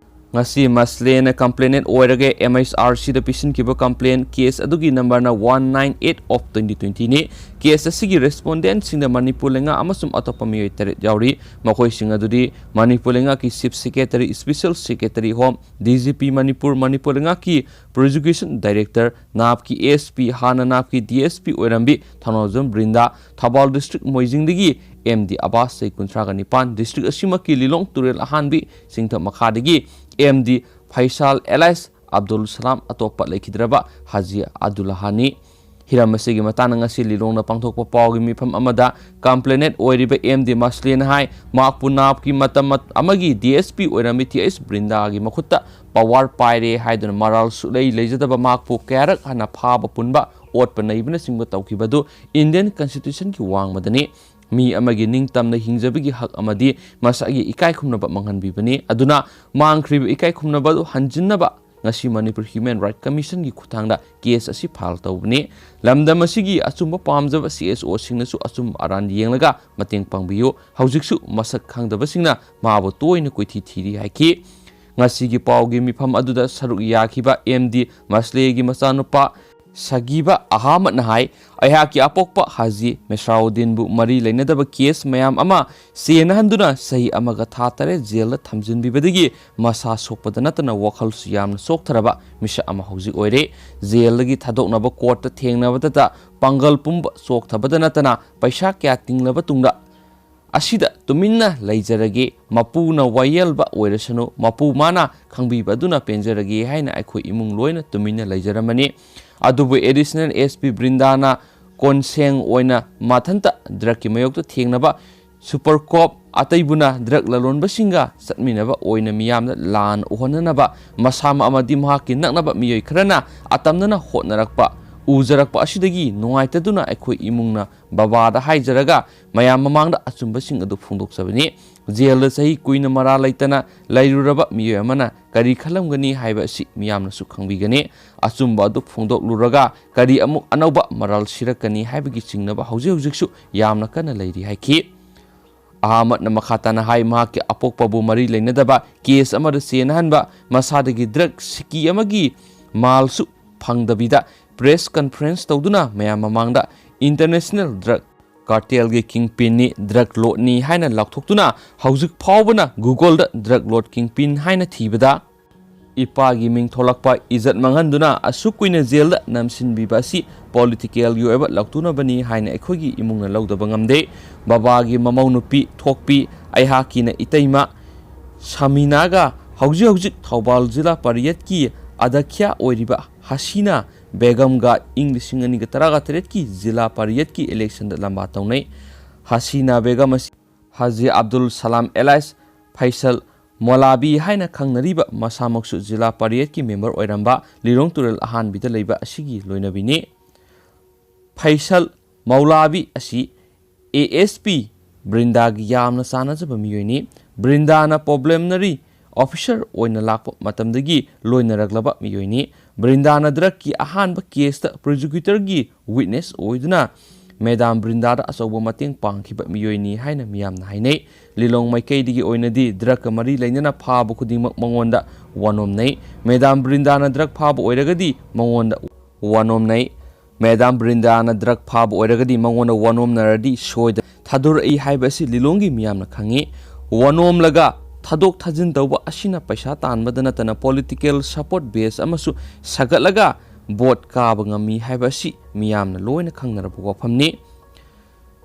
ꯉꯁꯤ ꯃꯁꯂꯦꯅ complainant ꯑꯣꯏꯔꯒ M H R Cꯗ ꯄꯤꯁꯤꯟꯈꯤꯕ complaint case ꯑꯗꯨꯒꯤ numberꯅ one nine eight of twenty twentyꯅꯤ꯫ Case ꯑꯁꯤꯒꯤ respondentꯁꯤꯡꯗ ꯃꯅꯤꯄꯨꯔ ꯂꯩꯉꯥꯛ ꯑꯃꯁꯨꯡ ꯑꯇꯣꯞꯄ ꯃꯤꯑꯣꯏ ꯇꯔꯦꯠ ꯌꯥꯎꯔꯤ꯫ ꯃꯈꯣꯏꯁꯤꯡ ꯑꯗꯨꯗꯤ ꯃꯅꯤꯄꯨꯔ ꯂꯩꯉꯥꯛꯀꯤ Chief Secretary, Special Secretary Home, D G P Manipur, Manipur ꯂꯩꯉꯥꯛꯀꯤ Prosecution Director, ꯅꯥꯞꯀꯤ S P, ꯍꯥꯟꯅ ꯅꯥꯞꯀꯤ D S P ꯑꯣꯏꯔꯝꯕꯤ ꯊꯧꯅꯥꯎꯖꯝ ꯕ꯭ꯔꯤꯟꯗꯥ, ꯊꯧꯕꯥꯜ district ꯃꯣꯏꯖꯤꯡꯗꯒꯤ M D ꯑꯕꯥꯁ, ꯆꯍꯤ ꯀꯨꯟꯊ꯭ꯔꯥꯒ ꯅꯤꯄꯥꯟ, district ꯑꯁꯤꯃꯛꯀꯤ ꯂꯤꯂꯣꯡ ꯇꯨꯔꯦꯜ ꯑꯍꯥꯟꯕꯤ ꯆꯤꯡꯊꯛ ꯃꯈꯥꯗꯒꯤ M D ꯐꯩꯁꯥꯜ alias ꯑꯕꯗꯨꯜ ꯁꯂꯥꯝ, ꯑꯇꯣꯞꯄ ꯂꯩꯈꯤꯗ꯭ꯔꯕ ꯍꯥꯖꯤ ꯑꯗꯨꯜꯂꯥꯍꯥꯅꯤ꯫ ꯍꯤꯔꯝ ꯑꯁꯤꯒꯤ ꯃꯇꯥꯡꯗ ꯉꯁꯤ ꯂꯤꯂꯣꯡꯗ ꯄꯥꯡꯊꯣꯛꯄ ꯄꯥꯎꯒꯤ ꯃꯤꯐꯝ ꯑꯃꯗ complainant ꯑꯣꯏꯔꯤꯕ M D ꯃꯁꯂꯦꯅ ꯍꯥꯏ, ꯃꯍꯥꯛꯄꯨ ꯅꯥꯞꯀꯤ ꯃꯇꯝ ꯑꯃꯒꯤ D S P ꯑꯣꯏꯔꯝꯃꯤ T S ꯕ꯭ꯔꯤꯟꯗꯥꯒꯤ ꯃꯈꯨꯠꯇ power ꯄꯥꯏꯔꯦ ꯍꯥꯏꯗꯨꯅ ꯃꯔꯥꯜ ꯁꯨꯛꯂꯩ ꯂꯩꯖꯗꯕ ꯃꯍꯥꯛꯄꯨ ꯀꯌꯥꯔꯛ ꯍꯟꯅ ꯐꯥꯕ ꯄꯨꯟꯕ, ꯑꯣꯠꯄ ꯅꯩꯕꯅꯆꯤꯡꯕ ꯇꯧꯈꯤꯕ ꯑꯗꯨ Indian Constitutionꯒꯤ ꯋꯥꯡꯃꯗꯅꯤ꯫ ꯃꯤ ꯑꯃꯒꯤ ꯅꯤꯡꯇꯝꯅ ꯍꯤꯡꯖꯕꯒꯤ ꯍꯛ ꯑꯃꯗꯤ ꯃꯁꯥꯒꯤ ꯏꯀꯥꯏ ꯈꯨꯝꯅꯕ ꯃꯥꯡꯍꯟꯕꯤꯕꯅꯤ꯫ ꯑꯗꯨꯅ ꯃꯥꯡꯈ꯭ꯔꯤꯕ ꯏꯀꯥꯏ ꯈꯨꯝꯅꯕ ꯑꯗꯨ ꯍꯟꯖꯤꯟꯅꯕ ꯉꯁꯤ ꯃꯅꯤꯄꯨꯔ Human Right Commissionꯒꯤ ꯈꯨꯠꯊꯥꯡꯗ case ꯑꯁꯤ file ꯇꯧꯕꯅꯤ꯫ ꯂꯝꯗꯝ ꯑꯁꯤꯒꯤ ꯑꯆꯨꯝꯕ ꯄꯥꯝꯖꯕ C S Oꯁꯤꯡꯅꯁꯨ ꯑꯆꯨꯝ ꯑꯔꯥꯟ ꯌꯦꯡꯂꯒ ꯃꯇꯦꯡ ꯄꯥꯡꯕꯤꯌꯨ꯫ ꯍꯧꯖꯤꯛꯁꯨ ꯃꯁꯛ ꯈꯪꯗꯕꯁꯤꯡꯅ ꯃꯥꯕꯨ ꯇꯣꯏꯅ ꯀꯣꯏꯊꯤ ꯊꯤꯔꯤ ꯍꯥꯏꯈꯤ꯫ ꯉꯁꯤꯒꯤ ꯄꯥꯎꯒꯤ ꯃꯤꯐꯝ ꯑꯗꯨꯗ ꯁꯔꯨꯛ ꯌꯥꯈꯤꯕ M D ꯃꯁꯂꯦꯒꯤ ꯃꯆꯥꯅꯨꯄꯥ ꯁꯥꯒꯤꯕ ꯑꯍꯃꯗꯅ ꯍꯥꯏ, ꯑꯩꯍꯥꯛꯀꯤ ꯑꯄꯣꯛꯄ ꯍꯥꯖꯤ ꯃꯦꯁ꯭ꯔꯥꯎꯗꯤꯟꯕꯨ ꯃꯔꯤ ꯂꯩꯅꯗꯕ ꯀꯦꯁ ꯃꯌꯥꯝ ꯑꯃ ꯆꯦꯟꯅꯍꯟꯗꯨꯅ ꯆꯍꯤ ꯑꯃꯒ ꯊꯥ ꯇꯔꯦꯠ ꯖꯦꯜꯗ ꯊꯝꯖꯤꯟꯕꯤꯕꯗꯒꯤ ꯃꯁꯥ ꯁꯣꯛꯄꯗ ꯅꯠꯇꯅ ꯋꯥꯈꯜꯁꯨ ꯌꯥꯝꯅ ꯆꯣꯛꯊꯔꯕ ꯃꯤꯁꯛ ꯑꯃ ꯍꯧꯖꯤꯛ ꯑꯣꯏꯔꯦ꯫ ꯖꯦꯜꯗꯒꯤ ꯊꯥꯗꯣꯛꯅꯕ ꯀꯣꯔꯠꯇ ꯊꯦꯡꯅꯕꯗꯇ ꯄꯥꯡꯒꯜ ꯄꯨꯝꯕ ꯆꯣꯛꯊꯕꯗ ꯅꯠꯇꯅ ꯄꯩꯁꯥ ꯀꯌꯥ ꯇꯤꯡꯂꯕ ꯇꯨꯡꯗ ꯑꯁꯤꯗ ꯇꯨꯃꯤꯟꯅ ꯂꯩꯖꯔꯒꯦ, ꯃꯄꯨꯅ ꯋꯥꯌꯦꯜꯕ ꯑꯣꯏꯔꯁꯅꯨ, ꯃꯄꯨ ꯃꯥꯅ ꯈꯪꯕꯤꯕ ꯑꯗꯨꯅ ꯄꯦꯟꯖꯔꯒꯦ ꯍꯥꯏꯅ ꯑꯩꯈꯣꯏ ꯏꯃꯨꯡ ꯂꯣꯏꯅ ꯇꯨꯃꯤꯟꯅ ꯂꯩꯖꯔꯝꯃꯅꯤ꯫ ꯑꯗꯨꯕꯨ ꯑꯦꯗꯤꯁꯅꯦꯜ ꯑꯦꯁ ꯄꯤ ꯕ꯭ꯔꯤꯟꯗꯥꯅ ꯀꯣꯟꯁꯦꯡ ꯑꯣꯏꯅ ꯃꯊꯟꯇ ꯗ꯭ꯔꯒꯀꯤ ꯃꯥꯌꯣꯛꯇ ꯊꯦꯡꯅꯕ ꯁꯨꯄꯔ ꯀꯣꯞ ꯑꯇꯩꯕꯨꯅ ꯗ꯭ꯔꯒ ꯂꯂꯣꯟꯕꯁꯤꯡꯒ ꯆꯠꯃꯤꯟꯅꯕ ꯑꯣꯏꯅ ꯃꯤꯌꯥꯝꯗ ꯂꯥꯟ ꯎꯍꯟꯅꯅꯕ ꯃꯁꯥꯃꯛ ꯑꯃꯗꯤ ꯃꯍꯥꯛꯀꯤ ꯅꯛꯅꯕ ꯃꯤꯑꯣꯏ ꯈꯔꯅ ꯑꯇꯝꯅꯅ ꯍꯣꯠꯅꯔꯛꯄ ꯎꯖꯔꯛꯄ ꯑꯁꯤꯗꯒꯤ ꯅꯨꯡꯉꯥꯏꯇꯗꯨꯅ ꯑꯩꯈꯣꯏ ꯏꯃꯨꯡꯅ ꯕꯕꯥꯗ ꯍꯥꯏꯖꯔꯒ ꯃꯌꯥꯝ ꯃꯃꯥꯡꯗ ꯑꯆꯨꯝꯕꯁꯤꯡ ꯑꯗꯨ ꯐꯣꯡꯗꯣꯛꯆꯕꯅꯤ꯫ ꯖꯦꯜꯗ ꯆꯍꯤ ꯀꯨꯏꯅ ꯃꯔꯥꯜ ꯂꯩꯇꯅ ꯂꯩꯔꯨꯔꯕ ꯃꯤꯑꯣꯏ ꯑꯃꯅ ꯀꯔꯤ ꯈꯜꯂꯝꯒꯅꯤ ꯍꯥꯏꯕ ꯑꯁꯤ ꯃꯤꯌꯥꯝꯅꯁꯨ ꯈꯪꯕꯤꯒꯅꯤ꯫ ꯑꯆꯨꯝꯕ ꯑꯗꯨ ꯐꯣꯡꯗꯣꯛꯂꯨꯔꯒ ꯀꯔꯤ ꯑꯃꯨꯛ ꯑꯅꯧꯕ ꯃꯔꯥꯜ ꯁꯤꯔꯛꯀꯅꯤ ꯍꯥꯏꯕꯒꯤ ꯆꯤꯡꯅꯕ ꯍꯧꯖꯤꯛ ꯍꯧꯖꯤꯛꯁꯨ ꯌꯥꯝꯅ ꯀꯟꯅ ꯂꯩꯔꯤ ꯍꯥꯏꯈꯤ꯫ ꯑꯍꯃꯗꯅ ꯃꯈꯥ ꯇꯥꯅ ꯍꯥꯏ, ꯃꯍꯥꯛꯀꯤ ꯑꯄꯣꯛꯄꯕꯨ ꯃꯔꯤ ꯂꯩꯅꯗꯕ ꯀꯦꯁ ꯑꯃꯗ ꯆꯦꯟꯅꯍꯟꯕ, ꯃꯁꯥꯗꯒꯤ ꯗ꯭ꯔꯒ ꯁꯤꯀꯤ ꯑꯃꯒꯤ ꯃꯥꯜꯁꯨ ꯐꯪꯗꯕꯤꯗ ꯄ꯭ꯔꯦꯁ ꯀꯟꯐꯔꯦꯟꯁ ꯇꯧꯗꯨꯅ ꯃꯌꯥꯝ ꯃꯃꯥꯡꯗ ꯏꯟꯇꯔꯅꯦꯁꯅꯦꯜ ꯗ꯭ꯔꯒ ꯀꯥꯔꯇꯦꯜꯒꯤ ꯀꯤꯡꯄꯤꯟꯅꯤ, ꯗ꯭ꯔꯒ ꯂꯣꯔꯗꯅꯤ ꯍꯥꯏꯅ ꯂꯥꯎꯊꯣꯛꯇꯨꯅ ꯍꯧꯖꯤꯛ ꯐꯥꯎꯕꯅ ꯒꯨꯒꯜꯗ ꯗ꯭ꯔꯒ ꯂꯣꯔꯗ ꯀꯤꯡꯄꯤꯟ ꯍꯥꯏꯅ ꯊꯤꯕꯗ ꯏꯄꯥꯒꯤ ꯃꯤꯡ ꯊꯣꯂꯛꯄ, ꯏꯖꯠ ꯃꯥꯡꯍꯟꯗꯨꯅ ꯑꯁꯨꯛ ꯀꯨꯏꯅ ꯖꯦꯜꯗ ꯅꯝꯁꯤꯟꯕꯤꯕ ꯑꯁꯤ ꯄꯣꯂꯤꯇꯤꯀꯦꯜꯒꯤ ꯑꯣꯏꯕ ꯂꯥꯎꯊꯣꯛꯅꯕꯅꯤ ꯍꯥꯏꯅ ꯑꯩꯈꯣꯏꯒꯤ ꯏꯃꯨꯡꯅ ꯂꯧꯗꯕ ꯉꯝꯗꯦ꯫ ꯕꯕꯥꯒꯤ ꯃꯃꯧ ꯅꯨꯄꯤ ꯊꯣꯛꯄꯤ ꯑꯩꯍꯥꯛꯀꯤꯅ ꯏꯇꯩꯃ ꯁꯥꯃꯤꯅꯥꯒ ꯍꯧꯖꯤꯛ ꯍꯧꯖꯤꯛ ꯊꯧꯕꯥꯜ ꯖꯤꯂꯥ ꯄꯔꯤꯌꯠꯀꯤ ꯑꯗ꯭ꯌꯛꯁ ꯑꯣꯏꯔꯤꯕ ꯍꯁꯤꯅꯥ ꯕꯦꯒꯝꯒ ꯏꯪ ꯂꯤꯁꯤꯡ ꯑꯅꯤꯒ ꯇꯔꯥꯒ ꯇꯔꯦꯠꯀꯤ ꯖꯤꯂꯥ ꯄꯔꯤꯌꯠꯀꯤ ꯏꯂꯦꯛꯁꯟꯗ ꯂꯝꯕꯥ ꯇꯧꯅꯩ꯫ ꯍꯁꯤꯅꯥ ꯕꯦꯒꯝ ꯑꯁꯤ ꯍꯥꯖꯤ ꯑꯕꯗꯨꯜ ꯁꯂꯥꯝ ꯑꯦꯂꯥꯏꯁ ꯐꯩꯁꯜ ꯃꯣꯂꯥꯕꯤ ꯍꯥꯏꯅ ꯈꯪꯅꯔꯤꯕ ꯃꯁꯥꯃꯛꯁꯨ ꯖꯤꯂꯥ ꯄꯔꯤꯌꯠꯀꯤ ꯃꯦꯝꯕꯔ ꯑꯣꯏꯔꯝꯕ ꯂꯤꯂꯣꯡ ꯇꯨꯔꯦꯜ ꯑꯍꯥꯟꯕꯤꯗ ꯂꯩꯕ ꯑꯁꯤꯒꯤ ꯂꯣꯏꯅꯕꯤꯅꯤ꯫ ꯐꯩꯁꯜ ꯃꯧꯂꯥꯕꯤ ꯑꯁꯤ ꯑꯦ ꯑꯦꯁ ꯄꯤ ꯕ꯭ꯔꯤꯟꯗꯥꯒꯤ ꯌꯥꯝꯅ ꯆꯥꯟꯅꯖꯕ ꯃꯤꯑꯣꯏꯅꯤ꯫ ꯕ꯭ꯔꯤꯟꯗꯥꯅ ꯄ꯭ꯔꯤꯂꯤꯃꯤꯅꯔꯤ ꯑꯣꯐꯤꯁꯥꯔ ꯑꯣꯏꯅ ꯂꯥꯛꯄ ꯃꯇꯝꯗꯒꯤ ꯂꯣꯏꯅꯔꯛꯂꯕ ꯃꯤꯑꯣꯏꯅꯤ꯫ ꯕ꯭ꯔꯤꯟꯗꯥꯅ ꯗ꯭ꯔꯒꯀꯤ ꯑꯍꯥꯟꯕ ꯀꯦꯁꯇ ꯄ꯭ꯔꯣꯁꯤꯀ꯭ꯌꯨꯇꯔꯒꯤ ꯋꯤꯠꯅꯦꯁ ꯑꯣꯏꯗꯨꯅ ꯃꯦꯗꯥꯝ ꯕ꯭ꯔꯤꯟꯗꯥꯗ ꯑꯆꯧꯕ ꯃꯇꯦꯡ ꯄꯥꯡꯈꯤꯕ ꯃꯤꯑꯣꯏꯅꯤ ꯍꯥꯏꯅ ꯃꯤꯌꯥꯝꯅ ꯍꯥꯏꯅꯩ꯫ ꯂꯤꯂꯣꯡ ꯃꯥꯏꯀꯩꯗꯒꯤ ꯑꯣꯏꯅꯗꯤ ꯗ꯭ꯔꯒꯀ ꯃꯔꯤ ꯂꯩꯅꯅ ꯐꯥꯕ ꯈꯨꯗꯤꯡꯃꯛ ꯃꯉꯣꯟꯗ ꯋꯥꯅꯣꯝꯅꯩ꯫ ꯃꯦꯗꯥꯝ ꯕ꯭ꯔꯤꯟꯗꯥꯅ ꯗ꯭ꯔꯒ ꯐꯥꯕ ꯑꯣꯏꯔꯒꯗꯤ ꯃꯉꯣꯟꯗ ꯋꯥꯅꯣꯝꯅꯩ꯫ ꯃꯦꯗꯥꯝ ꯕ꯭ꯔꯤꯟꯗꯥꯅ ꯗ꯭ꯔꯒ ꯐꯥꯕ ꯑꯣꯏꯔꯒꯗꯤ ꯃꯉꯣꯟꯗ ꯋꯥꯅꯣꯝꯅꯔꯗꯤ ꯁꯣꯏꯗꯅ ꯊꯥꯗꯣꯔꯛꯏ ꯍꯥꯏꯕ ꯑꯁꯤ ꯂꯤꯂꯣꯡꯒꯤ ꯃꯤꯌꯥꯝꯅ ꯈꯪꯉꯤ꯫ ꯋꯥꯅꯣꯝꯂꯒ ꯊꯥꯗꯣꯛ ꯊꯥꯖꯤꯟ ꯇꯧꯕ ꯑꯁꯤꯅ ꯄꯩꯁꯥ ꯇꯥꯟꯕꯗ ꯅꯠꯇꯅ political support base ꯑꯃꯁꯨ ꯁꯥꯒꯠꯂꯒ ꯚꯣꯠ ꯀꯥꯕ ꯉꯝꯃꯤ ꯍꯥꯏꯕ ꯑꯁꯤ ꯃꯤꯌꯥꯝꯅ ꯂꯣꯏꯅ ꯈꯪꯅꯔꯕ ꯋꯥꯐꯝꯅꯤ꯫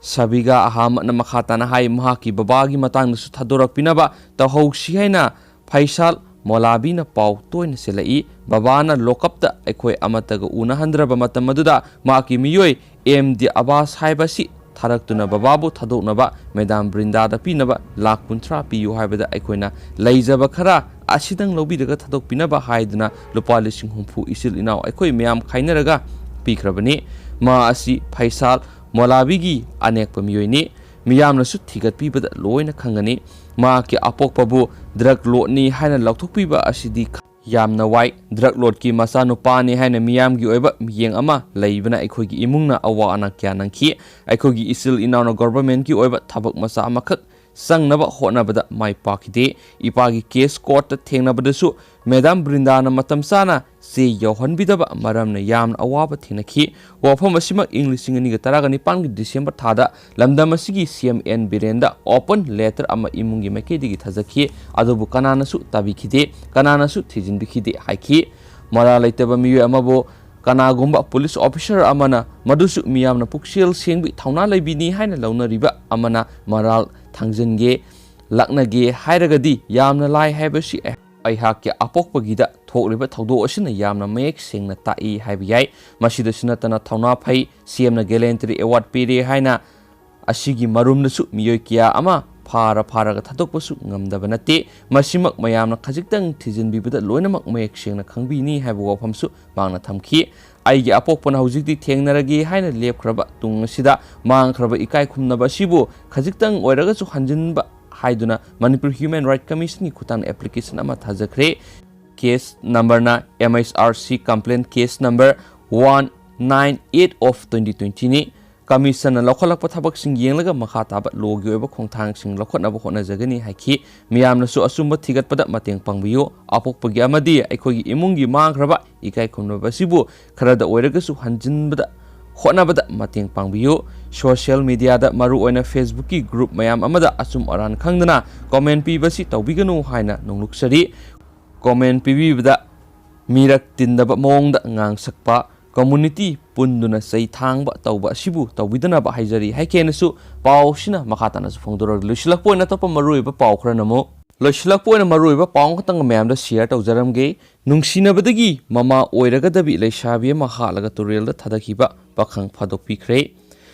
ꯁꯕꯤꯒꯥ ꯑꯍꯃꯗꯅ ꯃꯈꯥ ꯇꯥꯅ ꯍꯥꯏ, ꯃꯍꯥꯛꯀꯤ ꯕꯕꯥꯒꯤ ꯃꯇꯥꯡꯗꯁꯨ ꯊꯥꯗꯣꯔꯛꯄꯤꯅꯕ ꯇꯧꯍꯧꯁꯤ ꯍꯥꯏꯅ ꯐꯩꯁꯥꯜ ꯃꯣꯂꯥꯕꯤꯅ ꯄꯥꯎ ꯇꯣꯏꯅ ꯆꯦꯜꯂꯛꯏ꯫ ꯕꯕꯥꯅ ꯂꯣꯀꯞꯇ ꯑꯩꯈꯣꯏ ꯑꯃꯠꯇꯒ ꯎꯅꯍꯟꯗ꯭ꯔꯕ ꯃꯇꯝ ꯑꯗꯨꯗ ꯃꯍꯥꯛꯀꯤ ꯃꯤꯑꯣꯏ ꯑꯦꯝ ꯗꯤ ꯑꯕꯥꯁ ꯍꯥꯏꯕ ꯑꯁꯤ ꯊꯥꯔꯛꯇꯨꯅ ꯕꯕꯥꯕꯨ ꯊꯥꯗꯣꯛꯅꯕ ꯃꯦꯗꯥꯝ ꯕ꯭ꯔꯤꯟꯗꯥꯗ ꯄꯤꯅꯕ ꯂꯥꯈ ꯀꯨꯟꯊ꯭ꯔꯥ ꯄꯤꯌꯨ ꯍꯥꯏꯕꯗ ꯑꯩꯈꯣꯏꯅ ꯂꯩꯖꯕ ꯈꯔ ꯑꯁꯤꯗꯪ ꯂꯧꯕꯤꯔꯒ ꯊꯥꯗꯣꯛꯄꯤꯅꯕ ꯍꯥꯏꯗꯨꯅ ꯂꯨꯄꯥ ꯂꯤꯁꯤꯡ ꯍꯨꯝꯐꯨ ꯏꯆꯤꯜ ꯏꯅꯥꯎ ꯑꯩꯈꯣꯏ ꯃꯌꯥꯝ ꯈꯥꯏꯅꯔꯒ ꯄꯤꯈ꯭ꯔꯕꯅꯤ꯫ ꯃꯥ ꯑꯁꯤ ꯐꯩꯁꯥꯜ ꯃꯣꯂꯥꯕꯤꯒꯤ ꯑꯅꯦꯛꯄ ꯃꯤꯑꯣꯏꯅꯤ꯫ ꯃꯤꯌꯥꯝꯅꯁꯨ ꯊꯤꯒꯠꯄꯤꯕꯗ ꯂꯣꯏꯅ ꯈꯪꯒꯅꯤ꯫ ꯃꯍꯥꯛꯀꯤ ꯑꯄꯣꯛꯄꯕꯨ ꯗ꯭ꯔꯒ ꯂꯣꯠꯅꯤ ꯍꯥꯏꯅ ꯂꯥꯎꯊꯣꯛꯄꯤꯕ ꯑꯁꯤꯗꯤ ꯌꯥꯝꯅ ꯋꯥꯏ꯫ ꯗ꯭ꯔꯒ ꯂꯣꯠꯀꯤ ꯃꯆꯥꯅꯨꯄꯥꯅꯤ ꯍꯥꯏꯅ ꯃꯤꯌꯥꯝꯒꯤ ꯑꯣꯏꯕ ꯃꯤꯠꯌꯦꯡ ꯑꯃ ꯂꯩꯕꯅ ꯑꯩꯈꯣꯏꯒꯤ ꯏꯃꯨꯡꯅ ꯑꯋꯥ ꯑꯅꯥ ꯀꯌꯥ ꯅꯪꯈꯤ꯫ ꯑꯩꯈꯣꯏꯒꯤ ꯏꯆꯤꯜ ꯏꯅꯥꯎꯅ ꯒꯣꯚꯔꯟꯃꯦꯟꯠꯀꯤ ꯑꯣꯏꯕ ꯊꯕꯛ ꯃꯆꯥ ꯑꯃꯈꯛ ꯆꯪꯅꯕ ꯍꯣꯠꯅꯕꯗ ꯃꯥꯏ ꯄꯥꯛꯈꯤꯗꯦ꯫ ꯏꯄꯥꯒꯤ ꯀꯦꯁ ꯀꯣꯔꯠꯇ ꯊꯦꯡꯅꯕꯗꯁꯨ ꯃꯦꯗꯥꯝ ꯕ꯭ꯔꯤꯟꯗꯥꯅ ꯃꯇꯝ ꯆꯥꯅ ꯆꯦ ꯌꯧꯍꯟꯕꯤꯗꯕ ꯃꯔꯝꯅ ꯌꯥꯝꯅ ꯑꯋꯥꯕ ꯊꯦꯡꯅꯈꯤ꯫ ꯋꯥꯐꯝ ꯑꯁꯤꯃꯛ ꯏꯪ ꯂꯤꯁꯤꯡ ꯑꯅꯤꯒ ꯇꯔꯥꯒ ꯅꯤꯄꯥꯟꯒꯤ ꯗꯤꯁꯦꯝꯕꯔ ꯊꯥꯗ ꯂꯝꯗꯝ ꯑꯁꯤꯒꯤ ꯁꯤ ꯑꯦꯝ ꯑꯦꯟ ꯕꯤꯔꯦꯟꯗ open letter ꯑꯃ ꯏꯃꯨꯡꯒꯤ ꯃꯥꯏꯀꯩꯗꯒꯤ ꯊꯥꯖꯈꯤ꯫ ꯑꯗꯨꯕꯨ ꯀꯅꯥꯅꯁꯨ ꯇꯥꯕꯤꯈꯤꯗꯦ, ꯀꯅꯥꯅꯁꯨ ꯊꯤꯖꯤꯟꯕꯤꯈꯤꯗꯦ ꯍꯥꯏꯈꯤ꯫ ꯃꯔꯥꯜ ꯂꯩꯇꯕ ꯃꯤꯑꯣꯏ ꯑꯃꯕꯨ ꯀꯅꯥꯒꯨꯝꯕ ꯄꯨꯂꯤꯁ ꯑꯣꯐꯤꯁꯔ ꯑꯃꯅ, ꯃꯗꯨꯁꯨ ꯃꯤꯌꯥꯝꯅ ꯄꯨꯛꯆꯦꯜ ꯁꯦꯡꯕꯤ ꯊꯧꯅꯥ ꯂꯩꯕꯤꯅꯤ ꯍꯥꯏꯅ ꯂꯧꯅꯔꯤꯕ ꯑꯃꯅ ꯃꯔꯥꯜ ꯊꯥꯡꯖꯟꯒꯦ, ꯂꯥꯛꯅꯒꯦ ꯍꯥꯏꯔꯒꯗꯤ ꯌꯥꯝꯅ ꯂꯥꯏ ꯍꯥꯏꯕꯁꯤ ꯑꯩꯍꯥꯛꯀꯤ ꯑꯄꯣꯛꯄꯒꯤꯗ ꯊꯣꯛꯂꯤꯕ ꯊꯧꯗꯣꯛ ꯑꯁꯤꯅ ꯌꯥꯝꯅ ꯃꯌꯦꯛ ꯁꯦꯡꯅ ꯇꯥꯛꯏ ꯍꯥꯏꯕ ꯌꯥꯏ꯫ ꯃꯁꯤꯗꯁꯨ ꯅꯠꯇꯅ ꯊꯧꯅꯥ ꯐꯩ, ꯁꯤ ꯑꯦꯝꯅ ꯒꯦꯂꯦꯟꯇ꯭ꯔꯤ ꯑꯦꯋꯥꯔꯗ ꯄꯤꯔꯦ ꯍꯥꯏꯅ ꯑꯁꯤꯒꯤ ꯃꯔꯨꯝꯗꯁꯨ ꯃꯤꯑꯣꯏ ꯀꯌꯥ ꯑꯃ ꯐꯥꯔ ꯐꯥꯔꯒ ꯊꯥꯗꯣꯛꯄꯁꯨ ꯉꯝꯗꯕ ꯅꯠꯇꯦ꯫ ꯃꯁꯤꯃꯛ ꯃꯌꯥꯝꯅ ꯈꯖꯤꯛꯇꯪ ꯊꯤꯖꯤꯟꯕꯤꯕꯗ ꯂꯣꯏꯅꯃꯛ ꯃꯌꯦꯛ ꯁꯦꯡꯅ ꯈꯪꯕꯤꯅꯤ ꯍꯥꯏꯕ ꯋꯥꯐꯝꯁꯨ ꯃꯍꯥꯛꯅ ꯊꯝꯈꯤ꯫ ꯑꯩꯒꯤ ꯑꯄꯣꯛꯄꯅ ꯍꯧꯖꯤꯛꯇꯤ ꯊꯦꯡꯅꯔꯒꯦ ꯍꯥꯏꯅ ꯂꯦꯞꯈ꯭ꯔꯕ ꯇꯨꯡ ꯑꯁꯤꯗ ꯃꯥꯡꯈ꯭ꯔꯕ ꯏꯀꯥꯏ ꯈꯨꯝꯅꯕ ꯑꯁꯤꯕꯨ ꯈꯖꯤꯛꯇꯪ ꯑꯣꯏꯔꯒꯁꯨ ꯍꯟꯖꯤꯟꯕ ꯍꯥꯏꯗꯨꯅ ꯃꯅꯤꯄꯨꯔ ꯍ꯭ꯌꯨꯃꯦꯟ ꯔꯥꯏꯠ ꯀꯃꯤꯁꯟꯒꯤ ꯈꯨꯠꯊꯥꯡꯗ ꯑꯦꯄ꯭ꯂꯤꯀꯦꯁꯟ ꯑꯃ ꯊꯥꯖꯈ꯭ꯔꯦ꯫ ꯀꯦꯁ ꯅꯝꯕꯔꯅ M H R C complaint case number one nine eight of twenty twenty ꯅꯤ꯫ ꯀꯃꯤꯁꯟꯅ ꯂꯧꯈꯠꯂꯛꯄ ꯊꯕꯛꯁꯤꯡ ꯌꯦꯡꯂꯒ ꯃꯈꯥ ꯇꯥꯕ ꯂꯣꯒꯤ ꯑꯣꯏꯕ ꯈꯣꯡꯊꯥꯡꯁꯤꯡ ꯂꯧꯈꯠꯅꯕ ꯍꯣꯠꯅꯖꯒꯅꯤ ꯍꯥꯏꯈꯤ꯫ ꯃꯤꯌꯥꯝꯅꯁꯨ ꯑꯆꯨꯝꯕ ꯊꯤꯒꯠꯄꯗ ꯃꯇꯦꯡ ꯄꯥꯡꯕꯤꯌꯨ꯫ ꯑꯄꯣꯛꯄꯒꯤ ꯑꯃꯗꯤ ꯑꯩꯈꯣꯏꯒꯤ ꯏꯃꯨꯡꯒꯤ ꯃꯥꯡꯈ꯭ꯔꯕ ꯏꯀꯥꯏ ꯈꯨꯝꯅꯕ ꯑꯁꯤꯕꯨ ꯈꯔꯗ ꯑꯣꯏꯔꯒꯁꯨ ꯍꯟꯖꯤꯟꯕꯗ ꯍꯣꯠꯅꯕꯗ ꯃꯇꯦꯡ ꯄꯥꯡꯕꯤꯌꯨ꯫ ꯁꯣꯁꯤꯌꯦꯜ ꯃꯤꯗꯤꯌꯥꯗ ꯃꯔꯨꯑꯣꯏꯅ Facebookꯀꯤ ꯒ꯭ꯔꯨꯞ ꯃꯌꯥꯝ ꯑꯃꯗ ꯑꯆꯨꯝ ꯑꯔꯥꯟ ꯈꯪꯗꯅ ꯀꯣꯃꯦꯟ ꯄꯤꯕꯁꯤ ꯇꯧꯕꯤꯒꯅꯨ ꯍꯥꯏꯅ ꯅꯣꯡꯂꯨꯛꯆꯔꯤ꯫ ꯀꯣꯃꯦꯟ ꯄꯤꯕꯤꯕꯗ ꯃꯤꯔꯛ ꯇꯤꯟꯗꯕ ꯃꯑꯣꯡꯗ ꯉꯥꯡꯁꯛꯄ, ꯀꯝꯃ꯭ꯌꯨꯅꯤꯇꯤ ꯄꯨꯟꯗꯨꯅ ꯆꯩ ꯊꯥꯡꯕ ꯇꯧꯕ ꯑꯁꯤꯕꯨ ꯇꯧꯕꯤꯗꯅꯕ ꯍꯥꯏꯖꯔꯤ ꯍꯥꯏꯈꯤꯅꯁꯨ ꯄꯥꯎꯁꯤꯅ ꯃꯈꯥ ꯇꯥꯅꯁꯨ ꯐꯣꯡꯗꯣꯔꯛꯂꯤ꯫ ꯂꯣꯏꯁꯤꯜꯂꯛꯄ ꯑꯣꯏꯅ ꯑꯇꯣꯞꯄ ꯃꯔꯨꯑꯣꯏꯕ ꯄꯥꯎ ꯈꯔꯅ ꯑꯃꯨꯛ ꯂꯣꯏꯁꯤꯜꯂꯛꯄ ꯑꯣꯏꯅ ꯃꯔꯨꯑꯣꯏꯕ ꯄꯥꯎ ꯑꯃꯈꯛꯇꯪ ꯃꯌꯥꯝꯗ ꯁꯤꯌꯔ ꯇꯧꯖꯔꯝꯒꯦ꯫ ꯅꯨꯡꯁꯤꯅꯕꯗꯒꯤ ꯃꯃꯥ ꯑꯣꯏꯔꯒꯗꯕꯤ ꯂꯩꯁꯥꯕꯤ ꯑꯃ ꯍꯥꯠꯂꯒ ꯇꯨꯔꯦꯜꯗ ꯊꯥꯗꯈꯤꯕ ꯄꯥꯈꯪ ꯐꯥꯗꯣꯛꯄꯤꯈ꯭ꯔꯦ꯫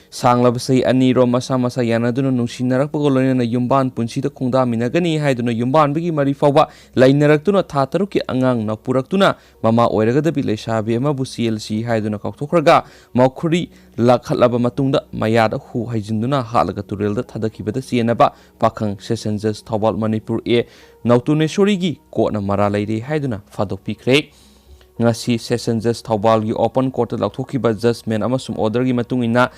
ꯁꯥꯡꯂꯕ ꯆꯍꯤ ꯑꯅꯤꯔꯣꯝ ꯃꯁꯥ ꯃꯁꯥ ꯌꯥꯅꯗꯨꯅ ꯅꯨꯡꯁꯤꯅꯔꯛꯄꯒ ꯂꯣꯏꯅꯅ ꯌꯨꯝꯕꯥꯟ ꯄꯨꯟꯁꯤꯗ ꯈꯣꯡꯗꯥꯃꯤꯟꯅꯒꯅꯤ ꯍꯥꯏꯗꯨꯅ ꯌꯨꯝꯕꯥꯟꯕꯒꯤ ꯃꯔꯤ ꯐꯥꯎꯕ ꯂꯩꯅꯔꯛꯇꯨꯅ ꯊꯥ ꯇꯔꯨꯛꯀꯤ ꯑꯉꯥꯡ ꯅꯄꯨꯔꯛꯇꯨꯅ ꯃꯃꯥ ꯑꯣꯏꯔꯒꯗꯕꯤ ꯂꯩꯁꯥꯕꯤ ꯑꯃꯕꯨ ꯆꯦꯜꯂꯁꯤ ꯍꯥꯏꯗꯨꯅ ꯀꯥꯎꯊꯣꯛꯈ꯭ꯔꯒ ꯃꯈꯨꯔꯤ ꯂꯥꯛꯈꯠꯂꯕ ꯃꯇꯨꯡꯗ ꯃꯌꯥꯗ ꯍꯨ ꯍꯩꯖꯤꯟꯗꯨꯅ ꯍꯥꯠꯂꯒ ꯇꯨꯔꯦꯜꯗ ꯊꯥꯗꯈꯤꯕꯗ ꯆꯦꯟꯅꯕ ꯄꯥꯈꯪ ꯁꯦꯁꯟ ꯖꯁ ꯊꯧꯕꯥꯜ ꯃꯅꯤꯄꯨꯔ ꯑꯦ ꯅꯧꯇꯨꯅꯦꯁꯣꯔꯤꯒꯤ ꯀꯣꯔꯠꯅ ꯃꯔꯥꯜ ꯂꯩꯔꯦ ꯍꯥꯏꯗꯨꯅ ꯐꯥꯗꯣꯛꯄꯤꯈ꯭ꯔꯦ꯫ ꯉꯁꯤ ꯁꯦꯁꯟ ꯖꯁ ꯊꯧꯕꯥꯜꯒꯤ ꯑꯣꯄꯟ ꯀꯣꯔꯠꯇ ꯂꯥꯎꯊꯣꯛꯈꯤꯕ ꯖꯁꯃꯦꯟ ꯑꯃꯁꯨꯡ ꯑꯣꯔꯗꯔꯒꯤ ꯃꯇꯨꯡ ꯏꯟꯅ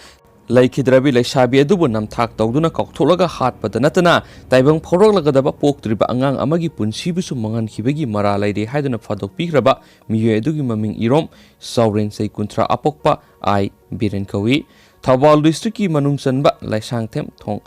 ꯂꯩꯈꯤꯗ꯭ꯔꯕꯤ ꯂꯩꯁꯥꯕꯤ ꯑꯗꯨꯕꯨ ꯅꯝꯊꯥꯛ ꯇꯧꯗꯨꯅ ꯀꯥꯎꯊꯣꯛꯂꯒ ꯍꯥꯠꯄꯗ ꯅꯠꯇꯅ ꯇꯥꯏꯕꯪ ꯐꯥꯎꯔꯛꯂꯒꯗꯕ ꯄꯣꯛꯇ꯭ꯔꯤꯕ ꯑꯉꯥꯡ ꯑꯃꯒꯤ ꯄꯨꯟꯁꯤꯕꯨꯁꯨ ꯃꯥꯡꯍꯟꯈꯤꯕꯒꯤ ꯃꯔꯥꯜ ꯂꯩꯔꯦ ꯍꯥꯏꯗꯨꯅ ꯐꯥꯗꯣꯛꯄꯤꯈ꯭ꯔꯕ ꯃꯤꯑꯣꯏ ꯑꯗꯨꯒꯤ ꯃꯃꯤꯡ ꯏꯔꯣꯝ ꯆꯥꯎꯔꯦꯟ ꯆꯍꯤ ꯀꯨꯟꯊ꯭ꯔꯥ ꯑꯄꯣꯛꯄ ꯑꯥꯏ ꯕꯤꯔꯦꯟ ꯀꯧꯏ꯫ ꯊꯧꯕꯥꯜ ꯗꯤꯁꯇ꯭ꯔꯤꯛꯀꯤ ꯃꯅꯨꯡ ꯆꯟꯕ ꯂꯥꯏꯁꯥꯡꯊꯦꯝ ꯊꯣꯡ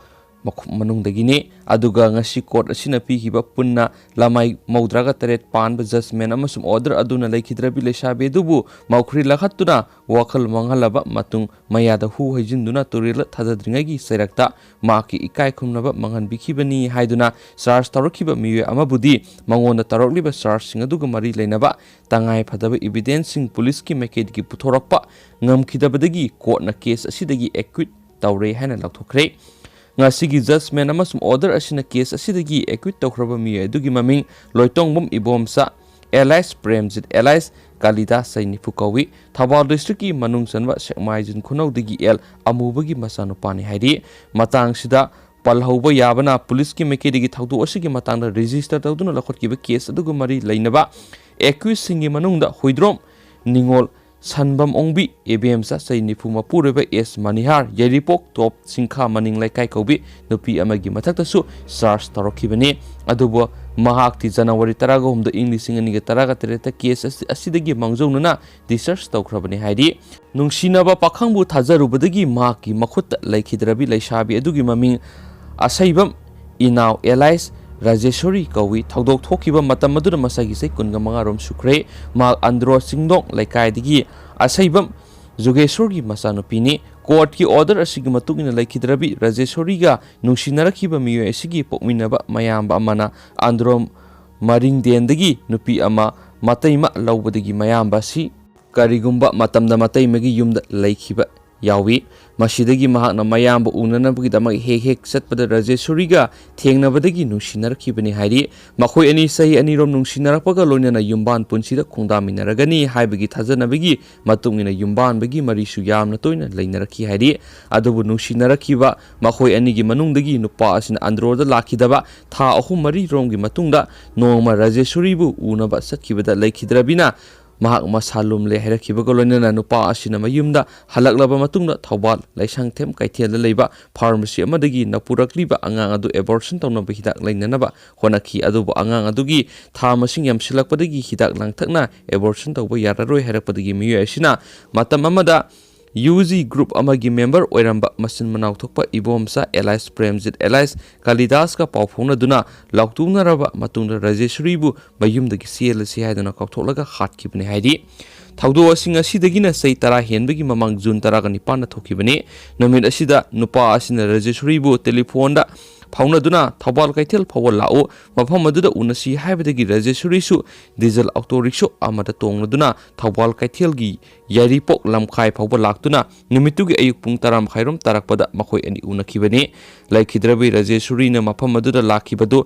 ꯃꯈꯨꯞ ꯃꯅꯨꯡꯗꯒꯤꯅꯤ꯫ ꯑꯗꯨꯒ ꯉꯁꯤ ꯀꯣꯔꯠ ꯑꯁꯤꯅ ꯄꯤꯈꯤꯕ ꯄꯨꯟꯅ ꯂꯃꯥꯏ ꯃꯧꯗ꯭ꯔꯥꯒ ꯇꯔꯦꯠ ꯄꯥꯟꯕ ꯖꯁꯃꯦꯟ ꯑꯃꯁꯨꯡ ꯑꯣꯔꯗꯔ ꯑꯗꯨꯅ ꯂꯩꯈꯤꯗ꯭ꯔꯕꯤ ꯂꯩꯁꯥꯕꯤ ꯑꯗꯨꯕꯨ ꯃꯧꯈ꯭ꯔꯤ ꯂꯥꯈꯠꯇꯨꯅ ꯋꯥꯈꯜ ꯃꯥꯡꯍꯜꯂꯕ ꯃꯇꯨꯡ ꯃꯌꯥꯗ ꯍꯨ ꯍꯩꯖꯤꯟꯗꯨꯅ ꯇꯨꯔꯦꯜꯗ ꯊꯥꯗꯗ꯭ꯔꯤꯉꯩꯒꯤ ꯆꯩꯔꯛꯇ ꯃꯍꯥꯛꯀꯤ ꯏꯀꯥꯏ ꯈꯨꯝꯅꯕ ꯃꯥꯡꯍꯟꯕꯤꯈꯤꯕꯅꯤ ꯍꯥꯏꯗꯨꯅ ꯆꯥꯔꯖ ꯇꯧꯔꯛꯈꯤꯕ ꯃꯤꯑꯣꯏ ꯑꯃꯕꯨꯗꯤ ꯃꯉꯣꯟꯗ ꯇꯧꯔꯛꯂꯤꯕ ꯆꯥꯔꯖꯁꯤꯡ ꯑꯗꯨꯒ ꯃꯔꯤ ꯂꯩꯅꯕ ꯇꯉꯥꯏ ꯐꯗꯕ ꯏꯕꯤꯗꯦꯟꯁꯁꯤꯡ ꯄꯨꯂꯤꯁꯀꯤ ꯃꯥꯏꯀꯩꯗꯒꯤ ꯄꯨꯊꯣꯔꯛꯄ ꯉꯝꯈꯤꯗꯕꯗꯒꯤ ꯀꯣꯔꯠꯅ ꯀꯦꯁ ꯑꯁꯤꯗꯒꯤ ꯑꯦꯀ꯭ꯋꯤꯠ ꯇꯧꯔꯦ ꯍꯥꯏꯅ ꯂꯥꯎꯊꯣꯛꯈ꯭ꯔꯦ꯫ ꯉꯁꯤꯒꯤ ꯖꯁꯃꯦꯟ ꯑꯃꯁꯨꯡ ꯑꯣꯔꯗꯔ ꯑꯁꯤꯅ ꯀꯦꯁ ꯑꯁꯤꯗꯒꯤ ꯑꯦꯀ꯭ꯋꯤꯠ ꯇꯧꯈ꯭ꯔꯕ ꯃꯤꯑꯣꯏ ꯑꯗꯨꯒꯤ ꯃꯃꯤꯡ ꯂꯣꯏꯇꯣꯡꯕꯝ ꯏꯕꯣꯝꯆꯥ, ꯑꯦꯂꯥꯏꯁ ꯄ꯭ꯔꯦꯝꯖꯤꯠ, ꯑꯦꯂꯥꯏꯁ ꯀꯥꯂꯤꯗꯥꯁ, ꯆꯍꯤ ꯅꯤꯐꯨ ꯀꯧꯏ꯫ ꯊꯧꯕꯥꯜ ꯗꯤꯁꯇ꯭ꯔꯤꯛꯀꯤ ꯃꯅꯨꯡ ꯆꯟꯕ ꯁꯦꯛꯃꯥꯏꯖꯤꯟ ꯈꯨꯅꯧꯗꯒꯤ ꯑꯦꯜ ꯑꯃꯨꯕꯒꯤ ꯃꯆꯥꯅꯨꯄꯥꯅꯤ ꯍꯥꯏꯔꯤ꯫ ꯃꯇꯥꯡꯁꯤꯗ ꯄꯜꯍꯧꯕ ꯌꯥꯕꯅ, ꯄꯨꯂꯤꯁꯀꯤ ꯃꯥꯏꯀꯩꯗꯒꯤ ꯊꯧꯗꯣꯛ ꯑꯁꯤꯒꯤ ꯃꯇꯥꯡꯗ ꯔꯦꯖꯤꯁꯇꯔ ꯇꯧꯗꯨꯅ ꯂꯧꯈꯠꯈꯤꯕ ꯀꯦꯁ ꯑꯗꯨꯒ ꯃꯔꯤ ꯂꯩꯅꯕ ꯑꯦꯀ꯭ꯌꯨꯁꯁꯤꯡꯒꯤ ꯃꯅꯨꯡꯗ ꯍꯨꯏꯗ꯭ꯔꯣꯝ ꯅꯤꯉꯣꯜ ꯁꯟꯕꯝ ꯑꯣꯡꯕꯤ, ꯏꯕꯦꯝꯆꯥ ꯆꯍꯤ ꯅꯤꯐꯨ ꯃꯄꯨꯔꯣꯏꯕ ꯑꯦꯁ ꯃꯅꯤꯍꯥꯔ, ꯌꯥꯏꯔꯤꯄꯣꯛ ꯇꯣꯞ ꯆꯤꯡꯈꯥ ꯃꯅꯤꯡ ꯂꯩꯀꯥꯏ ꯀꯧꯕꯤ ꯅꯨꯄꯤ ꯑꯃꯒꯤ ꯃꯊꯛꯇꯁꯨ ꯆꯥꯔꯖ ꯇꯧꯔꯛꯈꯤꯕꯅꯤ꯫ ꯑꯗꯨꯕꯨ ꯃꯍꯥꯛꯇꯤ ꯖꯅꯋꯥꯔꯤ ꯇꯔꯥꯒ ꯍꯨꯝꯗꯣꯏ, ꯏꯪ ꯂꯤꯁꯤꯡ ꯑꯅꯤꯒ ꯇꯔꯥꯒ ꯇꯔꯦꯠꯇ ꯀꯦꯁ ꯑꯁꯤ-, ꯑꯁꯤꯗꯒꯤ ꯃꯥꯡꯖꯧꯅꯅ discharge ꯇꯧꯈ꯭ꯔꯕꯅꯤ ꯍꯥꯏꯔꯤ꯫ ꯅꯨꯡꯁꯤꯅꯕ ꯄꯥꯈꯪꯕꯨ ꯊꯥꯖꯔꯨꯕꯗꯒꯤ ꯃꯍꯥꯛꯀꯤ ꯃꯈꯨꯠꯇ ꯂꯩꯈꯤꯗ꯭ꯔꯕꯤ ꯂꯩꯁꯥꯕꯤ ꯑꯗꯨꯒꯤ ꯃꯃꯤꯡ ꯑꯁꯩꯕꯝ ꯏꯅꯥꯎ alias ꯔꯥꯖꯦꯁꯣꯔꯤ ꯀꯧꯏ꯫ ꯊꯧꯗꯣꯛ ꯊꯣꯛꯈꯤꯕ ꯃꯇꯝ ꯑꯗꯨꯗ ꯃꯁꯥꯒꯤ ꯆꯍꯤ ꯀꯨꯟꯒ ꯃꯉꯥ ꯔꯣꯝ ꯁꯨꯈ꯭ꯔꯦ꯫ ꯃꯍꯥꯛ ꯑꯟꯗ꯭ꯔꯣ ꯆꯤꯡꯗꯣꯡ ꯂꯩꯀꯥꯏꯗꯒꯤ ꯑꯁꯩꯕꯝ ꯖꯨꯒꯦꯁꯣꯔꯒꯤ ꯃꯆꯥꯅꯨꯄꯤꯅꯤ꯫ ꯀꯣꯔꯠꯀꯤ ꯑꯣꯔꯗꯔ ꯑꯁꯤꯒꯤ ꯃꯇꯨꯡ ꯏꯟꯅ ꯂꯩꯈꯤꯗ꯭ꯔꯕꯤ ꯔꯥꯖꯦꯁꯣꯔꯤꯒ ꯅꯨꯡꯁꯤꯅꯔꯛꯈꯤꯕ ꯃꯤꯑꯣꯏ ꯑꯁꯤꯒꯤ ꯄꯣꯛꯃꯤꯟꯅꯕ ꯃꯌꯥꯝꯕ ꯑꯃꯅ ꯑꯟꯗ꯭ꯔꯣ ꯃꯔꯤꯡꯗꯦꯟꯗꯒꯤ ꯅꯨꯄꯤ ꯑꯃ ꯃꯇꯩꯃ ꯂꯧꯕꯗꯒꯤ ꯃꯌꯥꯝꯕ ꯑꯁꯤ ꯀꯔꯤꯒꯨꯝꯕ ꯃꯇꯝꯗ ꯃꯇꯩꯃꯒꯤ ꯌꯨꯝꯗ ꯂꯩꯈꯤꯕ ꯌꯥꯎꯏ꯫ ꯃꯁꯤꯗꯒꯤ ꯃꯍꯥꯛꯅ ꯃꯌꯥꯝꯕ ꯎꯅꯅꯕꯒꯤꯗꯃꯛ ꯍꯦꯛ ꯍꯦꯛ ꯆꯠꯄꯗ ꯔꯥꯖꯦꯁꯣꯔꯤꯒ ꯊꯦꯡꯅꯕꯗꯒꯤ ꯅꯨꯡꯁꯤꯅꯔꯛꯈꯤꯕꯅꯤ ꯍꯥꯏꯔꯤ꯫ ꯃꯈꯣꯏ ꯑꯅꯤ ꯆꯍꯤ ꯑꯅꯤꯔꯣꯝ ꯅꯨꯡꯁꯤꯅꯔꯛꯄꯒ ꯂꯣꯏꯅꯅ ꯌꯨꯝꯕꯥꯟ ꯄꯨꯟꯁꯤꯗ ꯈꯣꯡꯗꯥꯃꯤꯟꯅꯔꯒꯅꯤ ꯍꯥꯏꯕꯒꯤ ꯊꯥꯖꯅꯕꯒꯤ ꯃꯇꯨꯡ ꯏꯟꯅ ꯌꯨꯝꯕꯥꯟꯕꯒꯤ ꯃꯔꯤꯁꯨ ꯌꯥꯝꯅ ꯇꯣꯏꯅ ꯂꯩꯅꯔꯛꯈꯤ ꯍꯥꯏꯔꯤ꯫ ꯑꯗꯨꯕꯨ ꯅꯨꯡꯁꯤꯅꯔꯛꯈꯤꯕ ꯃꯈꯣꯏ ꯑꯅꯤꯒꯤ ꯃꯅꯨꯡꯗꯒꯤ ꯅꯨꯄꯥ ꯑꯁꯤꯅ ꯑꯟꯗ꯭ꯔꯣꯗ ꯂꯥꯛꯈꯤꯗꯕ ꯊꯥ ꯑꯍꯨꯝ ꯃꯔꯤ ꯔꯣꯝꯒꯤ ꯃꯇꯨꯡꯗ ꯅꯣꯡꯃ ꯔꯥꯖꯦꯁꯣꯔꯤꯕꯨ ꯎꯅꯕ ꯆꯠꯈꯤꯕꯗ ꯂꯩꯈꯤꯗ꯭ꯔꯕꯤꯅ ꯃꯍꯥꯛ ꯃꯁꯥ ꯂꯨꯝꯂꯦ ꯍꯥꯏꯔꯛꯈꯤꯕꯒ ꯂꯣꯏꯅꯅ ꯅꯨꯄꯥ ꯑꯁꯤꯅ ꯃꯌꯨꯝꯗ ꯍꯜꯂꯛꯂꯕ ꯃꯇꯨꯡꯗ ꯊꯧꯕꯥꯜ ꯂꯩꯁꯥꯡꯊꯦꯝ ꯀꯩꯊꯦꯜꯗ ꯂꯩꯕ ꯐꯥꯔꯃꯥꯁꯤ ꯑꯃꯗꯒꯤ ꯅꯄꯨꯔꯛꯂꯤꯕ ꯑꯉꯥꯡ ꯑꯗꯨ ꯑꯦꯕꯣꯔꯁꯟ ꯇꯧꯅꯕ ꯍꯤꯗꯥꯛ ꯂꯩꯅꯅꯕ ꯍꯣꯠꯅꯈꯤ꯫ ꯑꯗꯨꯕꯨ ꯑꯉꯥꯡ ꯑꯗꯨꯒꯤ ꯊꯥ ꯃꯁꯤꯡ ꯌꯥꯝꯁꯤꯜꯂꯛꯄꯗꯒꯤ ꯍꯤꯗꯥꯛ ꯂꯥꯡꯊꯛꯅ ꯑꯦꯕꯣꯔꯁꯟ ꯇꯧꯕ ꯌꯥꯔꯔꯣꯏ ꯍꯥꯏꯔꯛꯄꯗꯒꯤ ꯃꯤꯑꯣꯏ ꯑꯁꯤꯅ ꯃꯇꯝ ꯑꯃꯗ ꯌꯨ ꯖꯤ ꯒ꯭ꯔꯨꯞ ꯑꯃꯒꯤ ꯃꯦꯝꯕꯔ ꯑꯣꯏꯔꯝꯕ ꯃꯆꯤꯟ ꯃꯅꯥꯎ ꯊꯣꯛꯄ ꯏꯕꯣꯝꯆꯥ alias ꯄ꯭ꯔꯦꯝꯖꯤꯠ alias ꯀꯥꯂꯤꯗꯥꯁꯀ ꯄꯥꯎ ꯐꯥꯎꯅꯗꯨꯅ ꯂꯥꯎꯊꯣꯛꯅꯔꯕ ꯃꯇꯨꯡꯗ ꯔꯥꯖꯦꯁꯣꯔꯤꯕꯨ ꯃꯌꯨꯝꯗꯒꯤ ꯆꯦꯜꯂꯁꯤ ꯍꯥꯏꯗꯨꯅ ꯀꯥꯎꯊꯣꯛꯂꯒ ꯍꯥꯠꯈꯤꯕꯅꯤ ꯍꯥꯏꯔꯤ꯫ ꯊꯧꯗꯣꯛ ꯑꯁꯤꯡ ꯑꯁꯤꯗꯒꯤꯅ ꯆꯍꯤ ꯇꯔꯥ ꯍꯦꯟꯕꯒꯤ ꯃꯃꯥꯡ ꯖꯨꯟ ꯇꯔꯥꯒ ꯅꯤꯄꯥꯟꯗ ꯊꯣꯛꯈꯤꯕꯅꯤ꯫ ꯅꯨꯃꯤꯠ ꯑꯁꯤꯗ ꯅꯨꯄꯥ ꯑꯁꯤꯅ ꯔꯥꯖꯦꯁꯣꯔꯤꯕꯨ ꯇꯦꯂꯤꯐꯣꯟꯗ ꯐꯥꯎꯅꯗꯨꯅ ꯊꯧꯕꯥꯜ ꯀꯩꯊꯦꯜ ꯐꯥꯎꯕ ꯂꯥꯛꯎ, ꯃꯐꯝ ꯑꯗꯨꯗ ꯎꯅꯁꯤ ꯍꯥꯏꯕꯗꯒꯤ ꯔꯥꯖꯦꯁꯣꯔꯤꯁꯨ ꯗꯤꯖꯜ ꯑꯣꯇꯣ ꯔꯤꯛꯁꯣ ꯑꯃꯗ ꯇꯣꯡꯂꯗꯨꯅ ꯊꯧꯕꯥꯜ ꯀꯩꯊꯦꯜꯒꯤ ꯌꯥꯏꯔꯤꯄꯣꯛ ꯂꯝꯈꯥꯏ ꯐꯥꯎꯕ ꯂꯥꯛꯇꯨꯅ ꯅꯨꯃꯤꯠꯇꯨꯒꯤ ꯑꯌꯨꯛ ꯄꯨꯡ ꯇꯔꯥ ꯃꯈꯥꯏꯔꯣꯝ ꯇꯥꯔꯛꯄꯗ ꯃꯈꯣꯏ ꯑꯅꯤ ꯎꯅꯈꯤꯕꯅꯤ꯫ ꯂꯩꯈꯤꯗ꯭ꯔꯕꯤ ꯔꯥꯖꯦꯁꯣꯔꯤꯅ ꯃꯐꯝ ꯑꯗꯨꯗ ꯂꯥꯛꯈꯤꯕꯗꯨ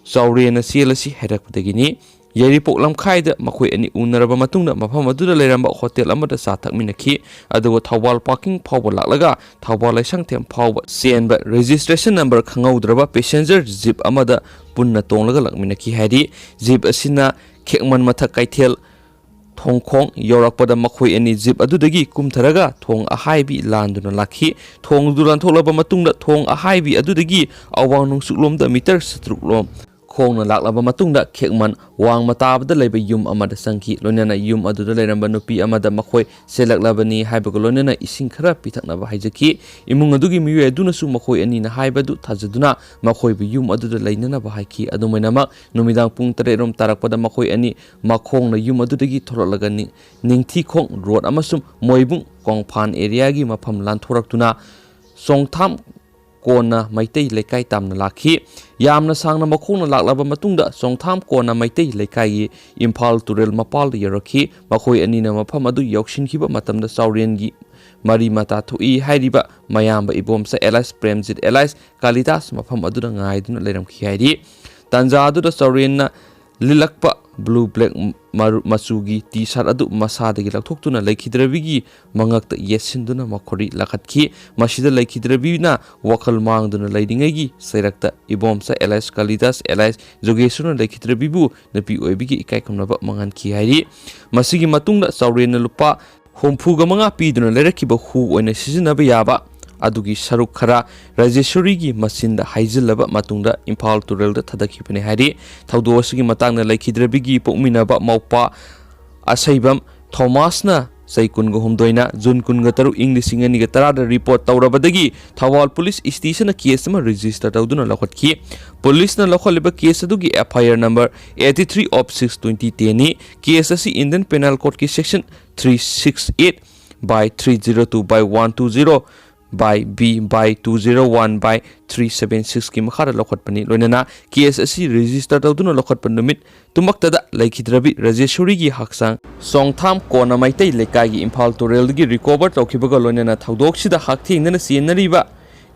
ꯆꯥꯎꯔꯦꯅ ꯆꯦꯜꯂꯁꯤ ꯍꯥꯏꯔꯛꯄꯗꯒꯤꯅꯤ꯫ ꯌꯥꯏꯔꯤꯄꯣꯛ ꯂꯝꯈꯥꯏꯗ ꯃꯈꯣꯏ ꯑꯅꯤ ꯎꯅꯔꯕ ꯃꯇꯨꯡꯗ ꯃꯐꯝ ꯑꯗꯨꯗ ꯂꯩꯔꯝꯕ ꯍꯣꯇꯦꯜ ꯑꯃꯗ ꯆꯥ ꯊꯛꯃꯤꯟꯅꯈꯤ꯫ ꯑꯗꯨꯒ ꯊꯧꯕꯥꯜ ꯄꯥꯔꯀꯤꯡ ꯐꯥꯎꯕ ꯂꯥꯛꯂꯒ ꯊꯧꯕꯥꯜ ꯂꯩꯁꯥꯡꯊꯦꯝ ꯐꯥꯎꯕ ꯆꯦꯟꯕ ꯔꯦꯖꯤꯁꯇ꯭ꯔꯦꯁꯟ ꯅꯝꯕꯔ ꯈꯪꯍꯧꯗ꯭ꯔꯕ ꯄꯦꯁꯦꯟꯖꯔ ꯖꯤꯞ ꯑꯃꯗ ꯄꯨꯟꯅ ꯇꯣꯡꯂꯒ ꯂꯥꯛꯃꯤꯟꯅꯈꯤ ꯍꯥꯏꯔꯤ꯫ ꯖꯤꯞ ꯑꯁꯤꯅ ꯈꯦꯛꯃꯟ ꯃꯊꯛ ꯀꯩꯊꯦꯜ ꯊꯣꯡꯈꯣꯡ ꯌꯧꯔꯛꯄꯗ ꯃꯈꯣꯏ ꯑꯅꯤ ꯖꯤꯞ ꯑꯗꯨꯗꯒꯤ ꯀꯨꯝꯊꯔꯒ ꯊꯣꯡ ꯑꯍꯥꯏꯕꯤ ꯂꯥꯟꯗꯨꯅ ꯂꯥꯛꯈꯤ꯫ ꯊꯣꯡꯗꯨ ꯂꯥꯟꯊꯣꯛꯂꯕ ꯃꯇꯨꯡꯗ ꯊꯣꯡ ꯑꯍꯥꯏꯕꯤ ꯑꯗꯨꯗꯒꯤ ꯑꯋꯥꯡ ꯅꯣꯡꯆꯨꯞꯂꯣꯝꯗ ꯃꯤꯇꯔ ꯆꯥꯇ꯭ꯔꯨꯛ ꯂꯣꯝ ꯈꯣꯡꯅ ꯂꯥꯛꯂꯕ ꯃꯇꯨꯡꯗ ꯈꯦꯛꯃꯟ ꯋꯥꯡꯃ ꯇꯥꯕꯗ ꯂꯩꯕ ꯌꯨꯝ ꯑꯃꯗ ꯆꯪꯈꯤ꯫ ꯂꯣꯏꯅꯅ ꯌꯨꯝ ꯑꯗꯨꯗ ꯂꯩꯔꯝꯕ ꯅꯨꯄꯤ ꯑꯃꯗ ꯃꯈꯣꯏ ꯆꯦꯜꯂꯛꯂꯕꯅꯤ ꯍꯥꯏꯕꯒ ꯂꯣꯏꯅꯅ ꯏꯁꯤꯡ ꯈꯔ ꯄꯤꯊꯛꯅꯕ ꯍꯥꯏꯖꯈꯤ꯫ ꯏꯃꯨꯡ ꯑꯗꯨꯒꯤ ꯃꯤꯑꯣꯏ ꯑꯗꯨꯅꯁꯨ ꯃꯈꯣꯏ ꯑꯅꯤꯅ ꯍꯥꯏꯕꯗꯨ ꯊꯥꯖꯗꯨꯅ ꯃꯈꯣꯏꯕꯨ ꯌꯨꯝ ꯑꯗꯨꯗ ꯂꯩꯅꯅꯕ ꯍꯥꯏꯈꯤ꯫ ꯑꯗꯨꯃꯥꯏꯅꯃꯛ, ꯅꯨꯃꯤꯗꯥꯡ ꯄꯨꯡ ꯇꯔꯦꯠ ꯔꯣꯝ ꯇꯥꯔꯛꯄꯗ ꯃꯈꯣꯏ ꯑꯅꯤ ꯃꯈꯣꯡꯅ ꯌꯨꯝ ꯑꯗꯨꯗꯒꯤ ꯊꯣꯔꯛꯂꯒ ꯅꯤꯡ-, ꯅꯤꯡꯊꯤꯈꯣꯡ ꯔꯣꯗ ꯑꯃꯁꯨꯡ ꯃꯣꯏꯕꯨꯡ ꯀꯣꯡꯐꯥꯟ ꯑꯦꯔꯤꯌꯥꯒꯤ ꯃꯐꯝ ꯂꯥꯟꯊꯣꯔꯛꯇꯨꯅ ꯁꯣꯡꯊꯥꯝ ꯀꯣꯟꯅ ꯃꯩꯇꯩ ꯂꯩꯀꯥꯏ ꯇꯥꯝꯅ ꯂꯥꯛꯈꯤ꯫ ꯌꯥꯝꯅ ꯁꯥꯡꯅ ꯃꯈꯣꯡꯅ ꯂꯥꯛꯂꯕ ꯃꯇꯨꯡꯗ ꯁꯣꯡꯊꯥꯝ ꯀꯣꯟꯅ ꯃꯩꯇꯩ ꯂꯩꯀꯥꯏꯒꯤ ꯏꯝꯐꯥꯜ ꯇꯨꯔꯦꯜ ꯃꯄꯥꯜꯗ ꯌꯧꯔꯛꯈꯤ꯫ ꯃꯈꯣꯏ ꯑꯅꯤꯅ ꯃꯐꯝ ꯑꯗꯨ ꯌꯧꯁꯤꯟꯈꯤꯕ ꯃꯇꯝꯗ ꯆꯥꯎꯔꯦꯟꯒꯤ ꯃꯔꯤ ꯃꯇꯥ ꯊꯣꯛꯏ ꯍꯥꯏꯔꯤꯕ ꯃꯌꯥꯝꯕ ꯏꯕꯣꯝꯆꯥ ꯑꯦꯂꯥꯏꯁ ꯄ꯭ꯔꯦꯝꯖꯤꯠ ꯑꯦꯂꯥꯏꯁ ꯀꯥꯂꯤꯗꯥꯁ ꯃꯐꯝ ꯑꯗꯨꯗ ꯉꯥꯏꯗꯨꯅ ꯂꯩꯔꯝꯈꯤ ꯍꯥꯏꯔꯤ꯫ ꯇꯥꯟꯖꯥ ꯑꯗꯨꯗ ꯆꯥꯎꯔꯦꯟꯅ ꯂꯤꯠꯂꯛꯄ ꯕ꯭ꯂꯨ ꯕ꯭ꯂꯦꯛ ꯃꯔꯨ-, ꯃꯆꯨꯒꯤ ꯇꯤ ꯁꯥꯔꯠ ꯑꯗꯨ ꯃꯁꯥꯗꯒꯤ ꯂꯧꯊꯣꯛꯇꯨꯅ ꯂꯩꯈꯤꯗ꯭ꯔꯕꯤꯒꯤ ꯃꯉꯛꯇ ꯌꯦꯠꯁꯤꯟꯗꯨꯅ ꯃꯈꯣꯔꯤ ꯂꯥꯈꯠꯈꯤ꯫ ꯃꯁꯤꯗ ꯂꯩꯈꯤꯗ꯭ꯔꯕꯤꯅ ꯋꯥꯈꯜ ꯃꯥꯡꯗꯨꯅ ꯂꯩꯔꯤꯉꯩꯒꯤ ꯆꯩꯔꯛꯇ ꯏꯕꯣꯝꯆꯥ ꯑꯦꯂꯥꯏꯁ ꯀꯥꯂꯤꯗꯥꯁ ꯑꯦꯂꯥꯏꯁ ꯖꯣꯒꯦꯁꯣꯔꯅ ꯂꯩꯈꯤꯗ꯭ꯔꯕꯤꯕꯨ ꯅꯨꯄꯤ ꯑꯣꯏꯕꯤꯒꯤ ꯏꯀꯥꯏ ꯈꯨꯝꯅꯕ ꯃꯥꯡꯍꯟꯈꯤ ꯍꯥꯏꯔꯤ꯫ ꯃꯁꯤꯒꯤ ꯃꯇꯨꯡꯗ ꯆꯥꯎꯔꯦꯟꯅ ꯂꯨꯄꯥ ꯍꯨꯝꯐꯨꯒ ꯃꯉꯥ ꯄꯤꯗꯨꯅ ꯂꯩꯔꯛꯈꯤꯕ ꯍꯨ ꯑꯣꯏꯅ ꯁꯤꯖꯤꯟꯅꯕ ꯌꯥꯕ ꯑꯗꯨꯒꯤ ꯁꯔꯨꯛ ꯈꯔ ꯔꯥꯖꯦꯁꯣꯔꯤꯒꯤ ꯃꯆꯤꯟꯗ ꯍꯩꯖꯤꯜꯂꯕ ꯃꯇꯨꯡꯗ ꯏꯝꯐꯥꯜ ꯇꯨꯔꯦꯜꯗ ꯊꯥꯗꯈꯤꯕꯅꯤ ꯍꯥꯏꯔꯤ꯫ ꯊꯧꯗꯣꯛ ꯑꯁꯤꯒꯤ ꯃꯇꯥꯡꯗ ꯂꯩꯈꯤꯗ꯭ꯔꯕꯤꯒꯤ ꯄꯣꯛꯃꯤꯟꯅꯕ ꯃꯧꯄꯥ ꯑꯁꯩꯕꯝ ꯊꯣꯃꯥꯁꯅ ꯆꯩ ꯀꯨꯟꯒ ꯍꯨꯝꯗꯣꯏꯅ ꯖꯨꯟ ꯀꯨꯟꯒ ꯇꯔꯨꯛ ꯏꯪ ꯂꯤꯁꯤꯡ ꯑꯅꯤꯒ ꯇꯔꯥꯗ ꯔꯤꯄꯣꯔꯠ ꯇꯧꯔꯕꯗꯒꯤ ꯊꯧꯕꯥꯜ ꯄꯨꯂꯤꯁ ꯏꯁꯇꯦꯁꯟꯅ ꯀꯦꯁ ꯑꯃ ꯔꯦꯖꯤꯁꯇꯔ ꯇꯧꯗꯨꯅ ꯂꯧꯈꯠꯈꯤ꯫ ꯄꯨꯂꯤꯁꯅ ꯂꯧꯈꯠꯂꯤꯕ ꯀꯦꯁ ꯑꯗꯨꯒꯤ F I R number eighty three of six twenty ꯇꯦꯟꯅꯤ꯫ ꯀꯦꯁ ꯑꯁꯤ Indian Penal Codeꯀꯤ section three six eight by three zero two by one two zero by B by two zero one by three seven sixꯀꯤ ꯃꯈꯥꯗ ꯂꯧꯈꯠꯄꯅꯤ꯫ ꯂꯣꯏꯅꯅ case ꯑꯁꯤ register ꯇꯧꯗꯨꯅ ꯂꯧꯈꯠꯄ ꯅꯨꯃꯤꯠ ꯇꯨꯃꯛꯇꯗ ꯂꯩꯈꯤꯗ꯭ꯔꯕꯤ ꯔꯥꯖꯦꯁꯣꯔꯤꯒꯤ ꯍꯛꯆꯥꯡ ꯁꯣꯡꯊꯥꯝ ꯀꯣꯟꯅ ꯃꯩꯇꯩ ꯂꯩꯀꯥꯏꯒꯤ ꯏꯝꯐꯥꯜ ꯇꯨꯔꯦꯜꯗꯒꯤ ꯔꯤꯀꯣꯚꯔ ꯇꯧꯈꯤꯕꯒ ꯂꯣꯏꯅꯅ ꯊꯧꯗꯣꯛꯁꯤꯗ ꯍꯛꯊꯦꯡꯅꯅ ꯆꯦꯟꯅꯔꯤꯕ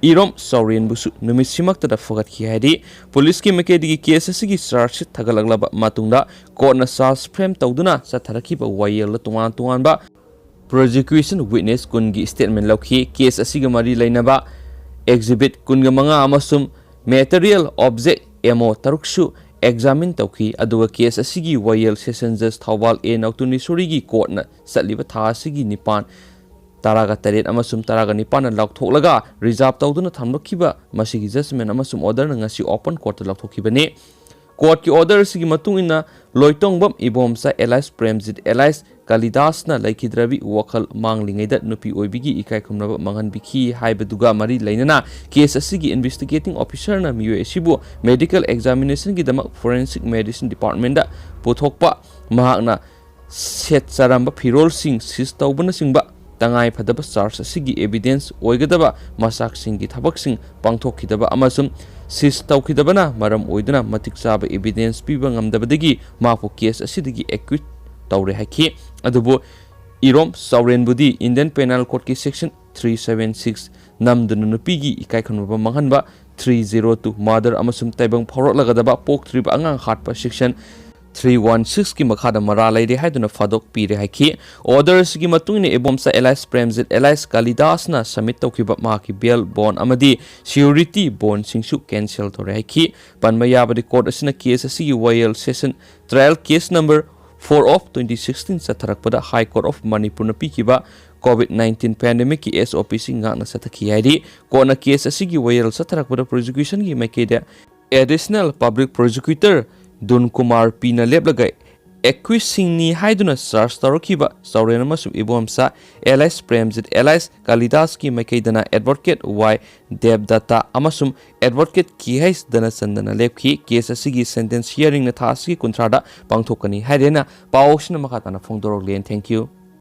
ꯏꯔꯣꯝ ꯆꯥꯎꯔꯦꯟꯕꯨꯁꯨ ꯅꯨꯃꯤꯠꯁꯤꯃꯛꯇꯗ ꯐꯒꯠꯈꯤ ꯍꯥꯏꯔꯤ꯫ ꯄꯨꯂꯤꯁꯀꯤ ꯃꯥꯏꯀꯩꯗꯒꯤ ꯀꯦꯁ ꯑꯁꯤꯒꯤ ꯆꯥꯔꯖ ꯁꯤꯠ ꯊꯥꯒꯠꯂꯛꯂꯕ ꯃꯇꯨꯡꯗ ꯀꯣꯔꯠꯅ ꯆꯥꯔꯖ ꯐ꯭ꯔꯦꯝ ꯇꯧꯗꯨꯅ ꯆꯠꯊꯔꯛꯈꯤꯕ ꯋꯥꯌꯦꯜꯗ ꯇꯣꯉꯥꯟ ꯇꯣꯉꯥꯟꯕ ꯄ꯭ꯔꯣꯁꯤꯀ꯭ꯌꯨꯁꯟ ꯋꯤꯠꯅꯦꯁ ꯀꯨꯟꯒꯤ ꯁ꯭ꯇꯦꯠꯃꯦꯟ ꯂꯧꯈꯤ꯫ ꯀꯦꯁ ꯑꯁꯤꯒ ꯃꯔꯤ ꯂꯩꯅꯕ ꯑꯦꯛꯖꯤꯕꯤꯠ ꯀꯨꯟꯒ ꯃꯉꯥ ꯑꯃꯁꯨꯡ material object M O ꯇꯔꯨꯛꯁꯨ examine ꯇꯧꯈꯤ꯫ ꯑꯗꯨꯒ ꯀꯦꯁ ꯑꯁꯤꯒꯤ ꯋꯥꯌꯦꯜ ꯁꯦꯁꯟ ꯖꯖ ꯊꯧꯕꯥꯜ ꯑꯦ ꯅꯧꯇꯨꯅꯤꯁꯣꯔꯤꯒꯤ ꯀꯣꯔꯠꯅ ꯆꯠꯂꯤꯕ ꯊꯥ ꯑꯁꯤꯒꯤ ꯅꯤꯄꯥꯟ, ꯇꯔꯥꯒ ꯇꯔꯦꯠ ꯑꯃꯁꯨꯡ ꯇꯔꯥꯒ ꯅꯤꯄꯥꯟꯅ ꯂꯥꯎꯊꯣꯛꯂꯒ ꯔꯤꯖꯥꯔꯚ ꯇꯧꯗꯨꯅ ꯊꯝꯂꯛꯈꯤꯕ ꯃꯁꯤꯒꯤ ꯖꯖꯃꯦꯟ ꯑꯃꯁꯨꯡ ꯑꯣꯔꯗꯔꯅ ꯉꯁꯤ ꯑꯣꯄꯟ ꯀꯣꯔꯠꯇ ꯂꯥꯎꯊꯣꯛꯈꯤꯕꯅꯤ꯫ ꯀꯣꯔꯠꯀꯤ ꯑꯣꯔꯗꯔ ꯑꯁꯤꯒꯤ ꯃꯇꯨꯡ ꯏꯟꯅ ꯂꯣꯏꯇꯣꯡꯕꯝ ꯏꯕꯣꯝꯆꯥ ꯑꯦꯂꯥꯏꯁ ꯄ꯭ꯔꯦꯝꯖꯤꯠ ꯑꯦꯂꯥꯏꯁ ꯀꯥꯂꯤꯗꯥꯁꯅ ꯂꯩꯈꯤꯗ꯭ꯔꯕꯤ ꯋꯥꯈꯜ ꯃꯥꯡꯂꯤꯉꯩꯗ ꯅꯨꯄꯤ ꯑꯣꯏꯕꯤꯒꯤ ꯏꯀꯥꯏ ꯈꯨꯝꯅꯕ ꯃꯥꯡꯍꯟꯕꯤꯈꯤ ꯍꯥꯏꯕꯗꯨꯒ ꯃꯔꯤ ꯂꯩꯅꯅ ꯀꯦꯁ ꯑꯁꯤꯒꯤ ꯏꯟꯚꯦꯁꯇꯤꯒꯦꯇꯤꯡ ꯑꯣꯐꯤꯁꯔꯅ ꯃꯤꯑꯣꯏ ꯑꯁꯤꯕꯨ ꯃꯦꯗꯤꯀꯦꯜ ꯑꯦꯛꯖꯥꯃꯤꯅꯦꯁꯟꯒꯤꯗꯃꯛ ꯐꯣꯔꯦꯟꯁꯤꯛ ꯃꯦꯗꯤꯁꯤꯟ ꯗꯤꯄꯥꯔꯠꯃꯦꯟꯗ ꯄꯨꯊꯣꯛꯄ, ꯃꯍꯥꯛꯅ ꯁꯦꯠ ꯆꯥꯔꯝꯕ ꯐꯤꯔꯣꯜꯁꯤꯡ ꯁꯤꯖ ꯇꯧꯕꯅꯆꯤꯡꯕ ꯇꯉꯥꯏ ꯐꯗꯕ ꯆꯥꯔꯖ ꯑꯁꯤꯒꯤ ꯑꯦꯚꯤꯗꯦꯟꯁ ꯑꯣꯏꯒꯗꯕ ꯃꯆꯥꯛꯁꯤꯡꯒꯤ ꯊꯕꯛꯁꯤꯡ ꯄꯥꯡꯊꯣꯛꯈꯤꯗꯕ ꯑꯃꯁꯨꯡ ꯁꯤꯖ ꯇꯧꯈꯤꯗꯕꯅ ꯃꯔꯝ ꯑꯣꯏꯗꯨꯅ ꯃꯇꯤꯛ ꯆꯥꯕ ꯑꯦꯚꯤꯗꯦꯟꯁ ꯄꯤꯕ ꯉꯝꯗꯕꯗꯒꯤ ꯃꯍꯥꯛꯄꯨ ꯀꯦꯁ ꯑꯁꯤꯗꯒꯤ ꯑꯦꯀ꯭ꯋꯤꯠ ꯇꯧꯔꯦ ꯍꯥꯏꯈꯤ꯫ ꯑꯗꯨꯕꯨ ꯏꯔꯣꯝ ꯆꯥꯎꯔꯦꯟꯕꯨꯗꯤ ꯏꯟꯗꯤꯌꯟ ꯄꯦꯅꯦꯜ ꯀꯣꯗꯀꯤ ꯁꯦꯛꯁꯟ ꯊ꯭ꯔꯤ ꯁꯚꯦꯟ ꯁꯤꯛꯁ ꯅꯝꯗꯨꯅ ꯅꯨꯄꯤꯒꯤ ꯏꯀꯥꯏ ꯈꯨꯝꯅꯕ ꯃꯥꯡꯍꯟꯕ, ꯊ꯭ꯔꯤ ꯖꯤꯔꯣ ꯇꯨ ꯃꯔꯗꯔ ꯑꯃꯁꯨꯡ ꯇꯥꯏꯕꯪ ꯐꯥꯎꯔꯛꯂꯒꯗꯕ ꯄꯣꯛꯇ꯭ꯔꯤꯕ ꯑꯉꯥꯡ ꯍꯥꯠꯄ ꯁꯦꯛꯁꯟ ꯊ꯭ꯔꯤ ꯋꯥꯟ ꯁꯤꯛꯁꯀꯤ ꯃꯈꯥꯗ ꯃꯔꯥꯜ ꯂꯩꯔꯦ ꯍꯥꯏꯗꯨꯅ ꯐꯥꯗꯣꯛꯄꯤꯔꯦ ꯍꯥꯏꯈꯤ꯫ ꯑꯣꯔꯗꯔ ꯑꯁꯤꯒꯤ ꯃꯇꯨꯡ ꯏꯟꯅ Ibomcha alias Premjit alias ꯀꯥꯂꯤꯗꯥꯁꯅ submit ꯇꯧꯈꯤꯕ ꯃꯍꯥꯛꯀꯤ ꯕꯦꯜ ꯕꯣꯟ ꯑꯃꯗꯤ ꯁꯤꯌꯨꯔꯤꯇꯤ ꯕꯣꯟꯁꯤꯡꯁꯨ ꯀꯦꯟꯁꯦꯜ ꯇꯧꯔꯦ ꯍꯥꯏꯈꯤ꯫ ꯄꯟꯕ ꯌꯥꯕꯗꯤ, ꯀꯣꯔꯠ ꯑꯁꯤꯅ ꯀꯦꯁ ꯑꯁꯤꯒꯤ ꯋꯥꯌꯦꯜ session trial case number four of twenty sixteen ꯆꯠꯊꯔꯛꯄꯗ ꯍꯥꯏ ꯀꯣꯔꯠ ꯑꯣꯐ ꯃꯅꯤꯄꯨꯔꯅ ꯄꯤꯈꯤꯕ ꯀꯣꯚꯤꯗ ꯅꯥꯏꯟꯇꯤꯟ ꯄꯦꯟꯗꯦꯃꯤꯛꯀꯤ ꯑꯦꯁ ꯑꯣ ꯄꯤꯁꯤꯡ ꯉꯥꯛꯅ ꯆꯠꯊꯈꯤ ꯍꯥꯏꯔꯤ꯫ ꯀꯣꯔꯠꯅ ꯀꯦꯁ ꯑꯁꯤꯒꯤ ꯋꯥꯌꯦꯜ ꯆꯠꯊꯔꯛꯄꯗ ꯄ꯭ꯔꯣꯁꯤꯀ꯭ꯌꯨꯁꯟꯒꯤ ꯃꯥꯏꯀꯩꯗ additional public prosecutor Doon Kumar ꯄꯤꯅ ꯂꯦꯞꯂꯒ ꯑꯦꯀ꯭ꯌꯨꯁꯁꯤꯡꯅꯤ ꯍꯥꯏꯗꯨꯅ ꯆꯥꯔꯖ ꯇꯧꯔꯛꯈꯤꯕ ꯆꯥꯎꯔꯦꯟ ꯑꯃꯁꯨꯡ Ibomcha alias Premjit alias ꯀꯥꯂꯤꯗꯥꯁꯀꯤ ꯃꯥꯏꯀꯩꯗꯅ advocate ꯋꯥꯏ ꯗꯦꯕꯗꯠꯇ ꯑꯃꯁꯨꯡ ꯑꯦꯗꯚꯣꯀꯦꯠ ꯀꯦ ꯍꯩꯆ ꯙꯅꯆꯟꯗꯅ ꯂꯦꯞꯈꯤ꯫ ꯀꯦꯁ ꯑꯁꯤꯒꯤ ꯁꯦꯟꯇꯦꯟꯁ ꯍꯤꯌꯥꯔꯤꯡꯅ ꯊꯥ ꯑꯁꯤꯒꯤ ꯀꯨꯟꯊ꯭ꯔꯥꯗ ꯄꯥꯡꯊꯣꯛꯀꯅꯤ ꯍꯥꯏꯔꯦꯅ ꯄꯥꯎꯁꯤꯅ ꯃꯈꯥ ꯇꯥꯅ ꯐꯣꯡꯗꯣꯔꯛꯂꯦ꯫ Thank you꯫